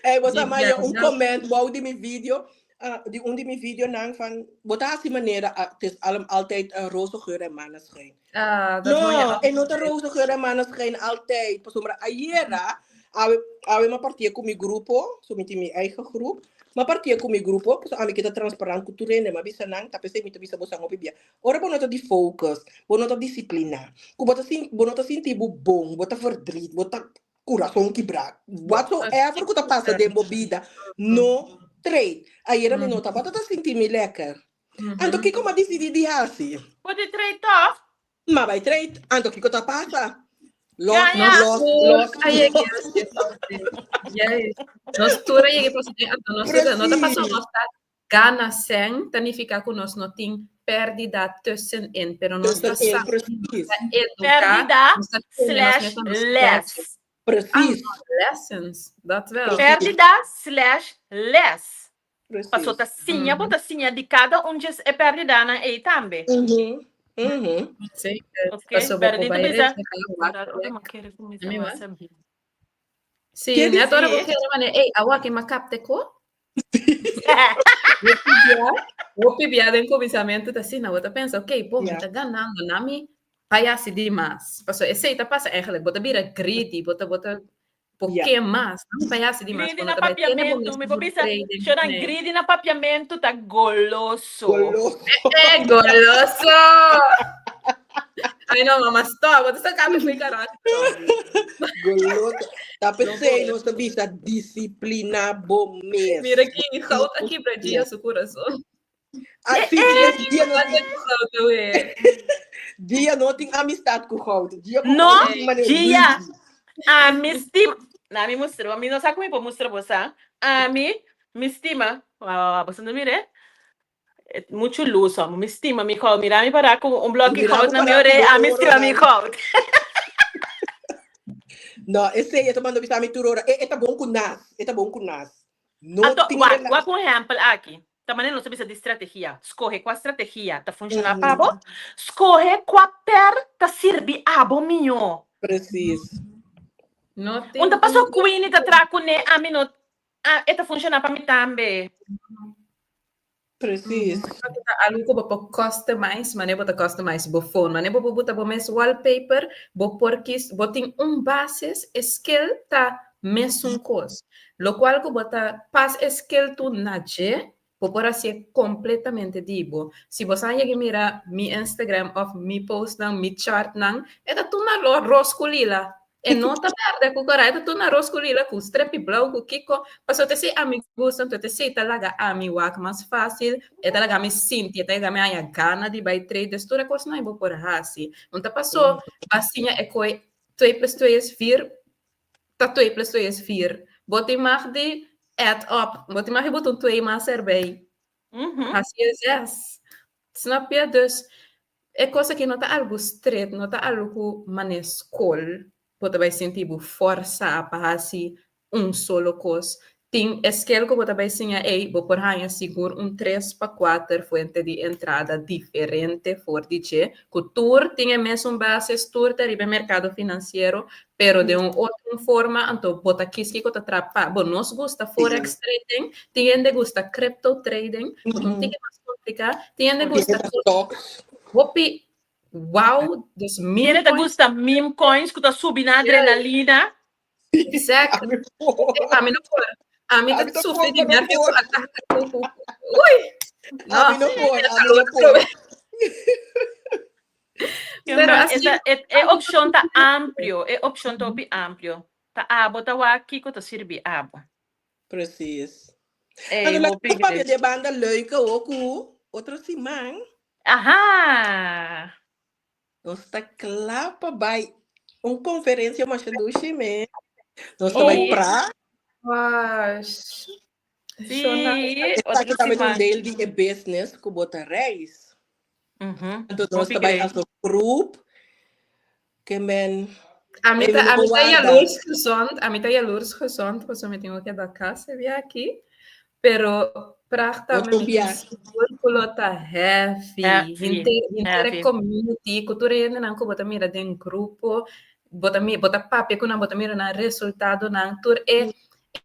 Hey, bo sa maya un comment bou di mi video, ah, di un di mi videonan van, bo ta hasi manera, ah, het is allem altijd uh, roze geur en maneschijn. Ah, dat hoor je No, e no ta altijd. roze geur en maneschijn altijd. Pasobra ayera, awe, awe m'a partia ku mi grupo, so mi tin mi eigen groep, m'a partia ku mi grupo, pasobra ami ke ta transparant ku tur hende, m'a bisa nan, ta p'esei mi ta bisa bosan hopi bia, Ora bo no ta di focus, bo no ta disipliná, ku bo ta sin bo no ta sinti bo bon, bo ta verdriet, bo ta kurason kibrá, whatsoever ku ta pasa den bo bida, no trade. Ayera mi no tabata ta sinti mi lekker. Anto kiko m'a disidí di hasi? Bo di trade tòg? M'a bai trade. Anto kiko ta pasa? Los, Gaña. los, los, A yega los. Juist. Nos tur a yega e paso den, anto nos tur ta, no ta paso Precies. nos ta Gana sèn ta nifiká ku nos no tin pèrdida tussenin, pero nos ta Tussenin, sa, precies. ta eduká, Pèrdida nos ta tene nos slash mes na nos les. plekje. Precies. Ah, lessons, dat wel. Pèrdida slash les. Paso Precies. ta siña, bo ta siña di kada un djes e pèrdidanan ei tambe. Mhm, mhm. Zeker. Oké, Paso bo por pèrdida bai bisa. reflehá wak Ora bek. mi kere kuminsá Ami mas wak. sabí. Sí, Ke net ora bo Sí. kere mane, ey, awa ke m'a kapte ko. Hopi bia, hopi bia den kuminsamentu ta asina, bo ta pensa, ok, bo, mi ta ganando, na mi bai hasi di mas. Pasobra esei ta pasa eigenlijk, bo ta bira greedy, bo ta, bo ta, bo ke mas, na mi bai hasi di mas, Greedy bo no na ta bai tene bo papiamentu, mes mi por bisa, trading. shonan Nee. greedy na papiamentu ta goloso. Goloso. Eh, goloso! Ay no, mama, stop, bo ta saka mi fo'i karakter. Goloso. Ta p'esei nos ta bisa disiplina bo mes. Mira ki goud a kibra Gia su kurason. Así Eh, es, Gia no tin, Goud awe. Gia no tin amistad ku goud. Gia ku No, goud tin manera Gia, greedy. ami stima. Na mi mustra, mi no sa ku mi por mustra bo sa. Ami, mi stima. Wa, wa, wa, boso no mira, eh? Muchu lus hoor. Mi stima mi goud. Mira mi para ku un blokkie Mira goud bo na mi para ku orea. bo Ami oro stima mi nan. goud. No, esei e ta manda bisa mi tur ora. E, e ta bon ku nas. E ta bon ku nas. No Anto, tin wak, rela- wak un ehèmpel aki. Ta manera nos ta bisa di strategia. Skohe kua strategia ta funshoná pa bo. Skohe kua per ta sirbi abo mihó. Precies. No tin Un ta paso un Queenie ta traha kuné, ami no, a, e ta funshoná pa mi tambe. Precies. Esaki ta algo ku bo por customize, manera bo ta customize bo phone, manera bo por buta bo mes wallpaper, bo por kis, bo tin un basis, e skill ta mesun kos. Lokual ku bo ta pas e skill tur na dje, bo por hasié kompletamente di bo. Si bo sa yega mira mi Instagram òf mi postnan, mi chartnan, e ta tur na ros ku lila. E no ta berde ku kora, e ta tur na ros ku lila, ku strepi blou, ku kiko. Pasobra ta esei ami gusta, anto ta esei ta laga ami wak mas fásil, e ta laga mi sinti, e ta laga mi haña gana di bai trade. Dus tur e kosnan ei bo por hasi. No ta paso bo a siña e koi twee plus twee is vier, ta twee plus twee is vier. Bo tin mag di add up, bo tin mag di bota un twee mas erbij. Hasi e zes. Snap je? Dus E kos aki no ta algu stret, no ta algu ku manera skol bo ta bai sinti bo fòrsá pa hasi un solo kos. Tin e skel ku bo ta bai siña ei, bo por haña sigur un tres pa kuater fuente di entrada diferente for di dje, ku tur tin e mesun bases, tur ta riba e merkado finansiero, pero den un otro forma, anto bo ta kis kiko ta traha pa bo. Nos gusta forex trading, tin hende gusta crypto trading, ku ta un tiki mas kompliká, tin hende gusta Stocks. hopi wow, dus meme Hende ta coins. gusta meme coins ku ta subi na adrenalina. Exacto. Ami por. Ami no por. Ami ta Ami ta sufri por, di no nervio por. ku atake ku ku. Ui! No. Ami no por, ami no por. Pero así E opshon ta amplio, e opshon ta hopi amplio. Ta abo ta wak kiko ta sirbi abo. Precies. Ey, Anto laga hopi nos papia great. di e banda leuke ook ku otro siman. Aha! Nos ta kla pa bai un konferensia masha dushi mes. Nos ta bai Sí. Praag. Gosh. Sí, Esaki otro tambe ta un siman. deel di e business ku bo ta reis. Anto nos Hopi ta bai great. as een groep ke men Ami e ta, no ami ta warda. jaloers gezond, ami ta jaloers gezond, pasobra mi tin ku keda kas e bia aki. Pero Praag tambe Otro mi bia. sigur ku lo ta heavy. Heavy, Henter, henter e heavy. community, ku tur e hendenan ku bo ta mira den grupo, bo ta mi, bo ta papia ku nan, bo ta mira nan resultadonan, tur e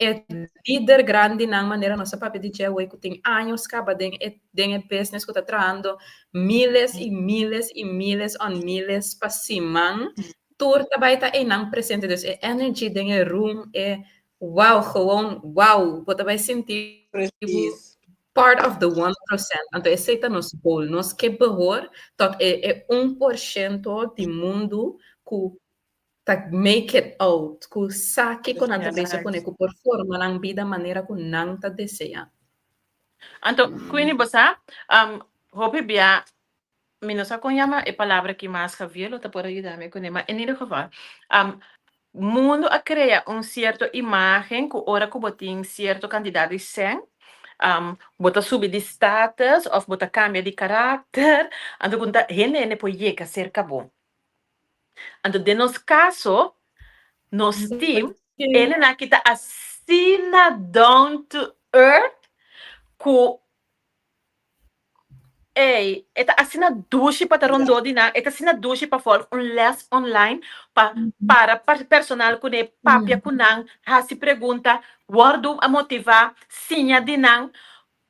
e lider grandinan manera nos a papia di dje awor ku tin años kaba den e den e business ku ta trahando miles i miles i miles on miles pa siman, tur ta bai ta einan presente. Dus e energy den e room, e wow, gewoon wow, bo ta bai sinti bo part of the 1%. Anto esei ta nos goal. Nos ke behor tot e e 1% di mundu ku ta make it out, ku sa kiko nan ta bezig kuné, ku por forma nan bida manera ku nan ta deseá. Anto, Queenie, bo sa, hopi bia Mi no sa kon yama e palabra aki mas, Javier lo ta por a yuda mi kuné, ma en ieder geval, mundu a krea un sierto imagen ku ora ku bo tin sierto kantidat di sèn, bo ta subi di status òf bo ta kambia di karakter, anto ku ta hende hende por yega serka bo. Anto den nos kaso, nos team, hendenan aki ta asina down to earth ku Ey, e ta asina dushi pa ta rondó di nan, e ta asina dushi pa volg un les online, pa para personal kuné, papia ku nan, hasi pregunta, wòrdu motivá, siña di nan.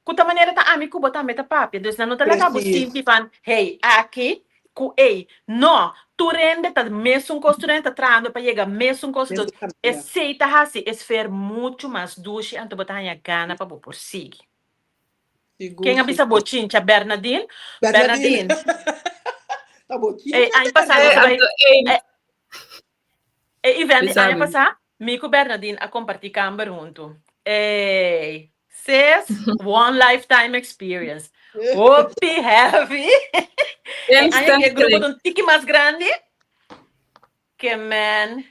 Ku ta manera ta ami ku bo tambe ta papia. Dus nan no ta laga bo sinti van, hey, aki ku ey. No, tur hende ta mesun kos, tur hende ta trahando pa yega mesun kos. Dus esei ta hasi e sfeer muchu mas dushi, anto bo ta haña gana pa bo por sigui. Sigur, Ken a bisa sigur. bochincha? Bernadine? Bernadine. Bernadine. Ta bochincha. E aña pasá nos a bai Anto, ey, e event di aña Bisa mi. pasá, mi ku Bernadine a kompartí kamber huntu. Ey, sis, one lifetime experience. Hopi heavy. E aña Instant ku e grupo click. ta un tiki mas grandi, ke men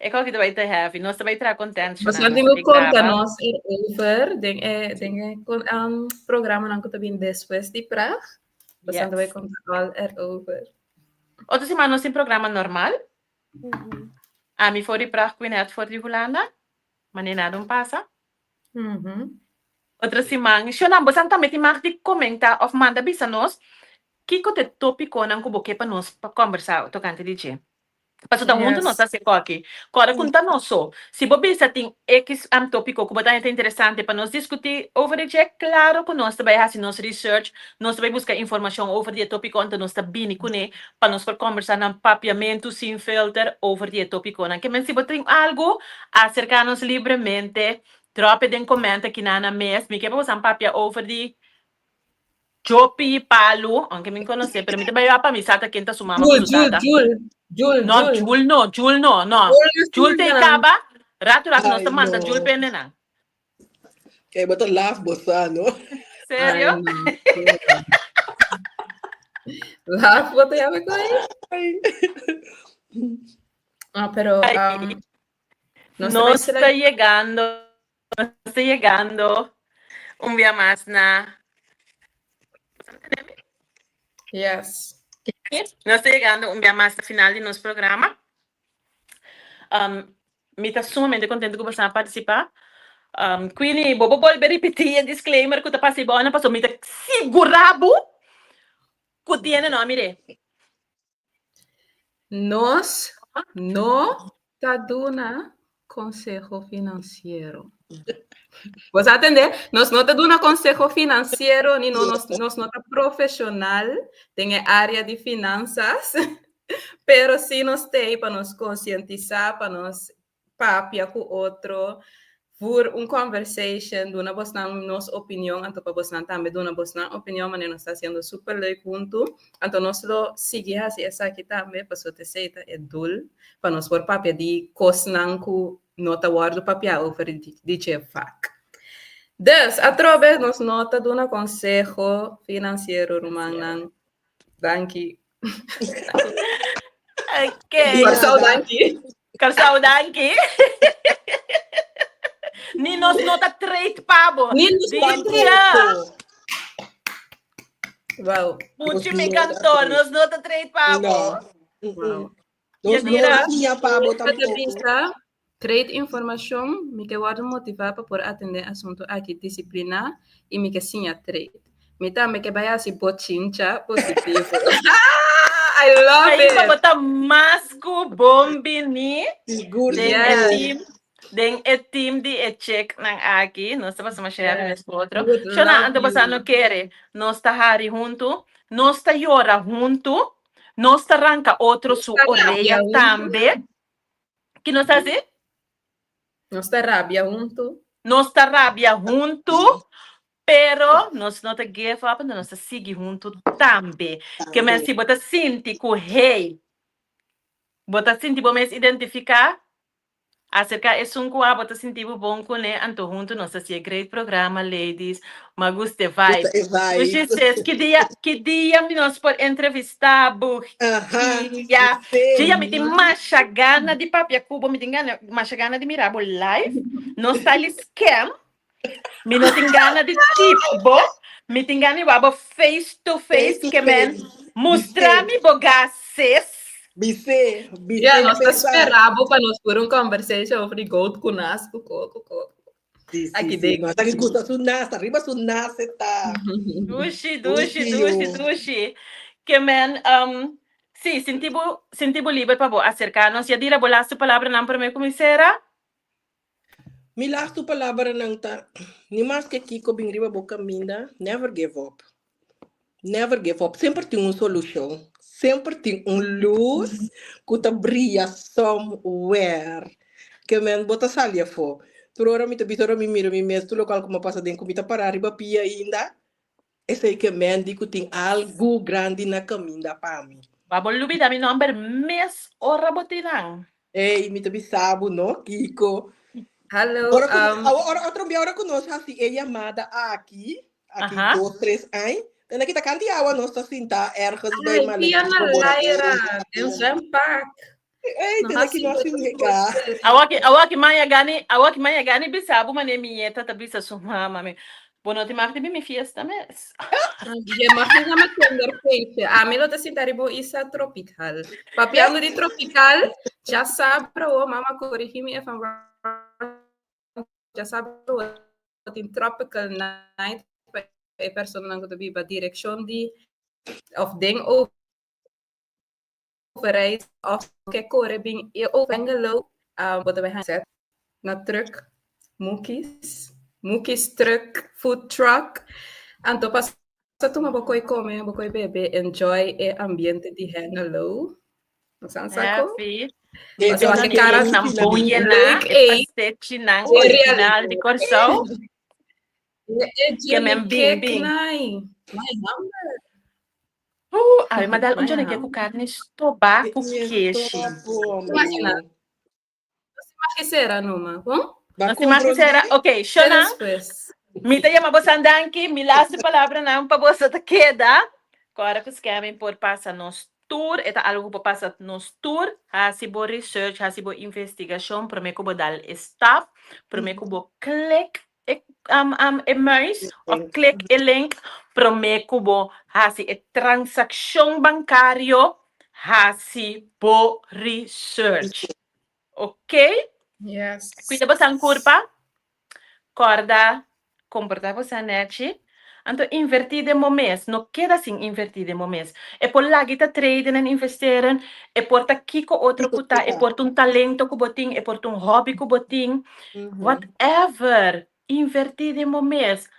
E kos aki ta bai te heavy. Nos ta bai traha content, Nos Shona. no Nos tin ta ku bai konta graba. nos erover den e den e kon programanan ku ta bin despues di Praag. Nos ta bai konta al erover. Otro siman nos tin programa normal. Ami for di Praag, Quinette for di Hulanda. Manera nada un pasa. Otro siman, Shona, bosan tambe tin mag di comenta of manda bisa nos kiko ta e topiconan ku bo ke pa nos pa combersa tocante di dje. Pasobra ta huntu nos ta hasi koki. Kòrda ku no ta nos so. Si bo bisa tin X tópiko ku bo ta haña ta interesante pa nos diskutí over di dje, klaro ku nos ta bai hasi nos research, nos ta bai buska informashon over di e tópiko anto nos ta bini kuné pa nos por kòmbersá nan papiamentu sin filter over di e tópikonan. Ke men si bo tin algu, aserká nos libremente, dròp e den komènt akinan na mes. Mi ke pa boso papia over di Jopi Palu, aunke mi conoce, pero mi ta bay pa mi sa ta ken ta su mama cu Jul, su Jul, tata. Jul, Jul, No, Jul. Jul no, Jul no, no. Jul Jul te na caba, rato rato nos Ay, ta manda no. Jul pende nan. Kay bo ta laf bo sa, no? Serio? Ay, no. Laf bo ta yabe koy? Ay. Ah, pero Ay. nos ta bay Nos ta yegando, nos ta yegando un bia mas na Yes. Nos ta yegando un bia mas na final di nos programa. Mi ta sumamente contento cu boso a participa. Queenie, bo por bolbe ripiti e disclaimer cu ta pasa y bo pasobra mi ta sigura bo cu tiene no a mire. Nos no ta duna conseho financiero. Bo sa atende? Nos no ta duna conseho financiero ni no, nos, nos no ta profesional den e area di finanzas, pero sí nos t'ei pa nos concientisa, pa nos papia cu otro. Voer un conversation, duna bosnan nos opinion, anto pa bosnan tambe duna bosnan opinion, manera nos ta hasiendo super leuk huntu. Anto nos lo sigui hasi esaki tambe, pasobra esei ta e doel, pa nos por papia di kosnan ku no ta wòrdu papiá over di dje vaak. Dus, atrobe nos no ta duna konseho finansiero, rumannan. Danki. Ok. Kòrsou danki. Kòrsou danki. Ni nos no ta trade pa bo. Ni nos no ta Dicha. Wow. Puchi mi kantor, nos no ta trade pa bo. No. Wow. Nos no Yadira. ta siña pa bo Ta tampoco. bisa, trade informashon, mi ke wòrdu motivá pa por atendé asuntu aki disipliná i mi ke siña trade. Mi tambe ke bai hasi bochincha positivo. I love Ahí pa it! bo ta mas ku bon bini Sigur, den e Yes. team, den e team di e chicknan aki. Nos ta pasa masha happy Yes. mes ku otro. We would Shona, love anto bosa you. no kere. Nos ta hari huntu, nos ta yora huntu, nos ta ranka otro Nos su ta rabia orea huntu. tambe. Ki nos ta hasi? Nos ta rabia huntu. Nos ta rabia huntu, pero nos no ta give up, nos ta sigui huntu tambe. Ke men si bo ta sinti ku hey, bo ta sinti bo mes identifiká, aserká esun ku abo ta sinti bo bon kuné, anto huntu nos ta hasi e great programa, ladies. Ma gusta e vibe. Gusta e vibe. Gushi sis, ki dia, ki dia mi nos por entrevistá bo? Aha, Gia, sí. Gia, mi tin masha gana di papia ku bo, mi tin gana, masha gana di mira bo live. No sali scam. Mi no tin gana di tip bo. Mi tin gana di wak bo face to Face face, to ke men face. mustra Bisé. mi bo gases. Bisé, bisé Ja, nos ta pensa. spera bo pa nos por un conversation over di goat ku nas ku ko ku ko. Sí, sí, Aki sí. den. Nos ta que gusta su nas, arriba su nas ta. Dushi, dushi, Dushi, dushi, yo. dushi. Ke men, sí, sinti bo, sinti bo liber pa bo acerca nos. Yadira, bo laatste palabranan prome ku mi sera? Mi laatste palabranan ta, ni maske kiko bin riba bo kaminda, never give up. Never give up. Semper tin un solushon. Semper tin un lus ku ta bria somewhere. Ke men bo ta sali afó. Tur ora mi ta bisa ora mi mira mi mes tur lokual ku mi a pasa den ku mi ta pará riba pia ainda, esei ke men di ku tin algu grandi na kaminda pa mi. Ba bo lubida mi nòmber mes ora bo tin nan. Ey, mi ta bisa bo no, Kiko. Hallo, Ora ku, awo ora otro bia ora ku nos hasi e yamada aki, aki dos, tres añ, tende ki ta kanti awa nos ta sinta ergens bij Ay, Malek Pia na Disco Laira, Bonaire. den zwempak. Ey, No tende ki hasi nos bo sinta. Awor ki, awor ki maya gani, awor ki maya gani bisa bo mane mi nieta ta bisa su mama mi, bo no tin mag di bin mi fiesta mes. Je mag niet naar mijn kinderfeestje. Ah, mi lo ta sinta riba un isla tropical. Papiando di tropical, ya sabra o mama corrigi me if I'm wrong. Ya sabra o tin tropical night pa e personanan ku ta biba direkshon di of den Overijssel of ke kore bin e over Hengelo, bo ta bai haña set na truck Mookie's, Mookie's truck, food truck. Anto pasa tuma bo koi kome, bo koi bebe, enjoy e ambiente di Hengelo. Nos an sa ko? Happy. E Paso dona wak e cara Nan bon yená, leuk e ei. pastechinan E original di realidad. Kòrsou. E Ke jelly men bin cake bin. nai. Mai hamber. Awe m'a dal un Mai djoneke ku hamber. karni stobá ku Mi keshi. estobo, Imagina. mi. Nos tin mag sera numa, bon? Ba Nos tin mag sera. comprende? Ok, Te Shona, despues. mi ta yama bosan danki. Mi laatste palabranan pa boso ta keda. Ku ora ku scamming por pasa nos tur, e ta algu ku por pasa nos tur. Hasi bo research, hasi bo investigashon promé ku bo dal e stap, promé ku bo click e e muis of click e link promé ku bo hasi e transakshon bankario, hasi bo research. Ok? Yes. Kuida bosan kurpa, kòrda komportá bosan nèchi, anto invertí den bo mes, no keda sin invertí den bo mes. E por lag'i ta traden en investeren, e por ta kiko otro Kiko ku ta, e ku ta. por ta un talento ku bo tin, e por ta un hòbi ku bo tin, whatever, invertí den bo mes.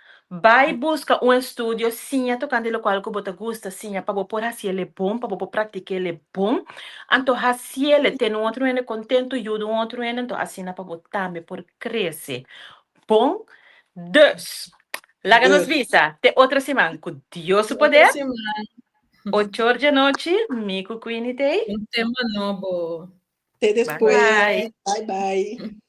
Bai buska un estudio, siña tokante lokual ku bo ta gusta siña pa bo por hasiel bon, pa bo por praktik'el bon. Anto hasiel, tene un otro hende kontentu, yuda un otro hende, anto asina pa bo tambe por krese. Bon? Dus, laga nos Dus. bisa te otro siman ku Dios su Otro poder. siman. Ocho or di anochi, mi ku Queenie t'ei. Un tema nobo. Te Bye despues. bye. Bye bye.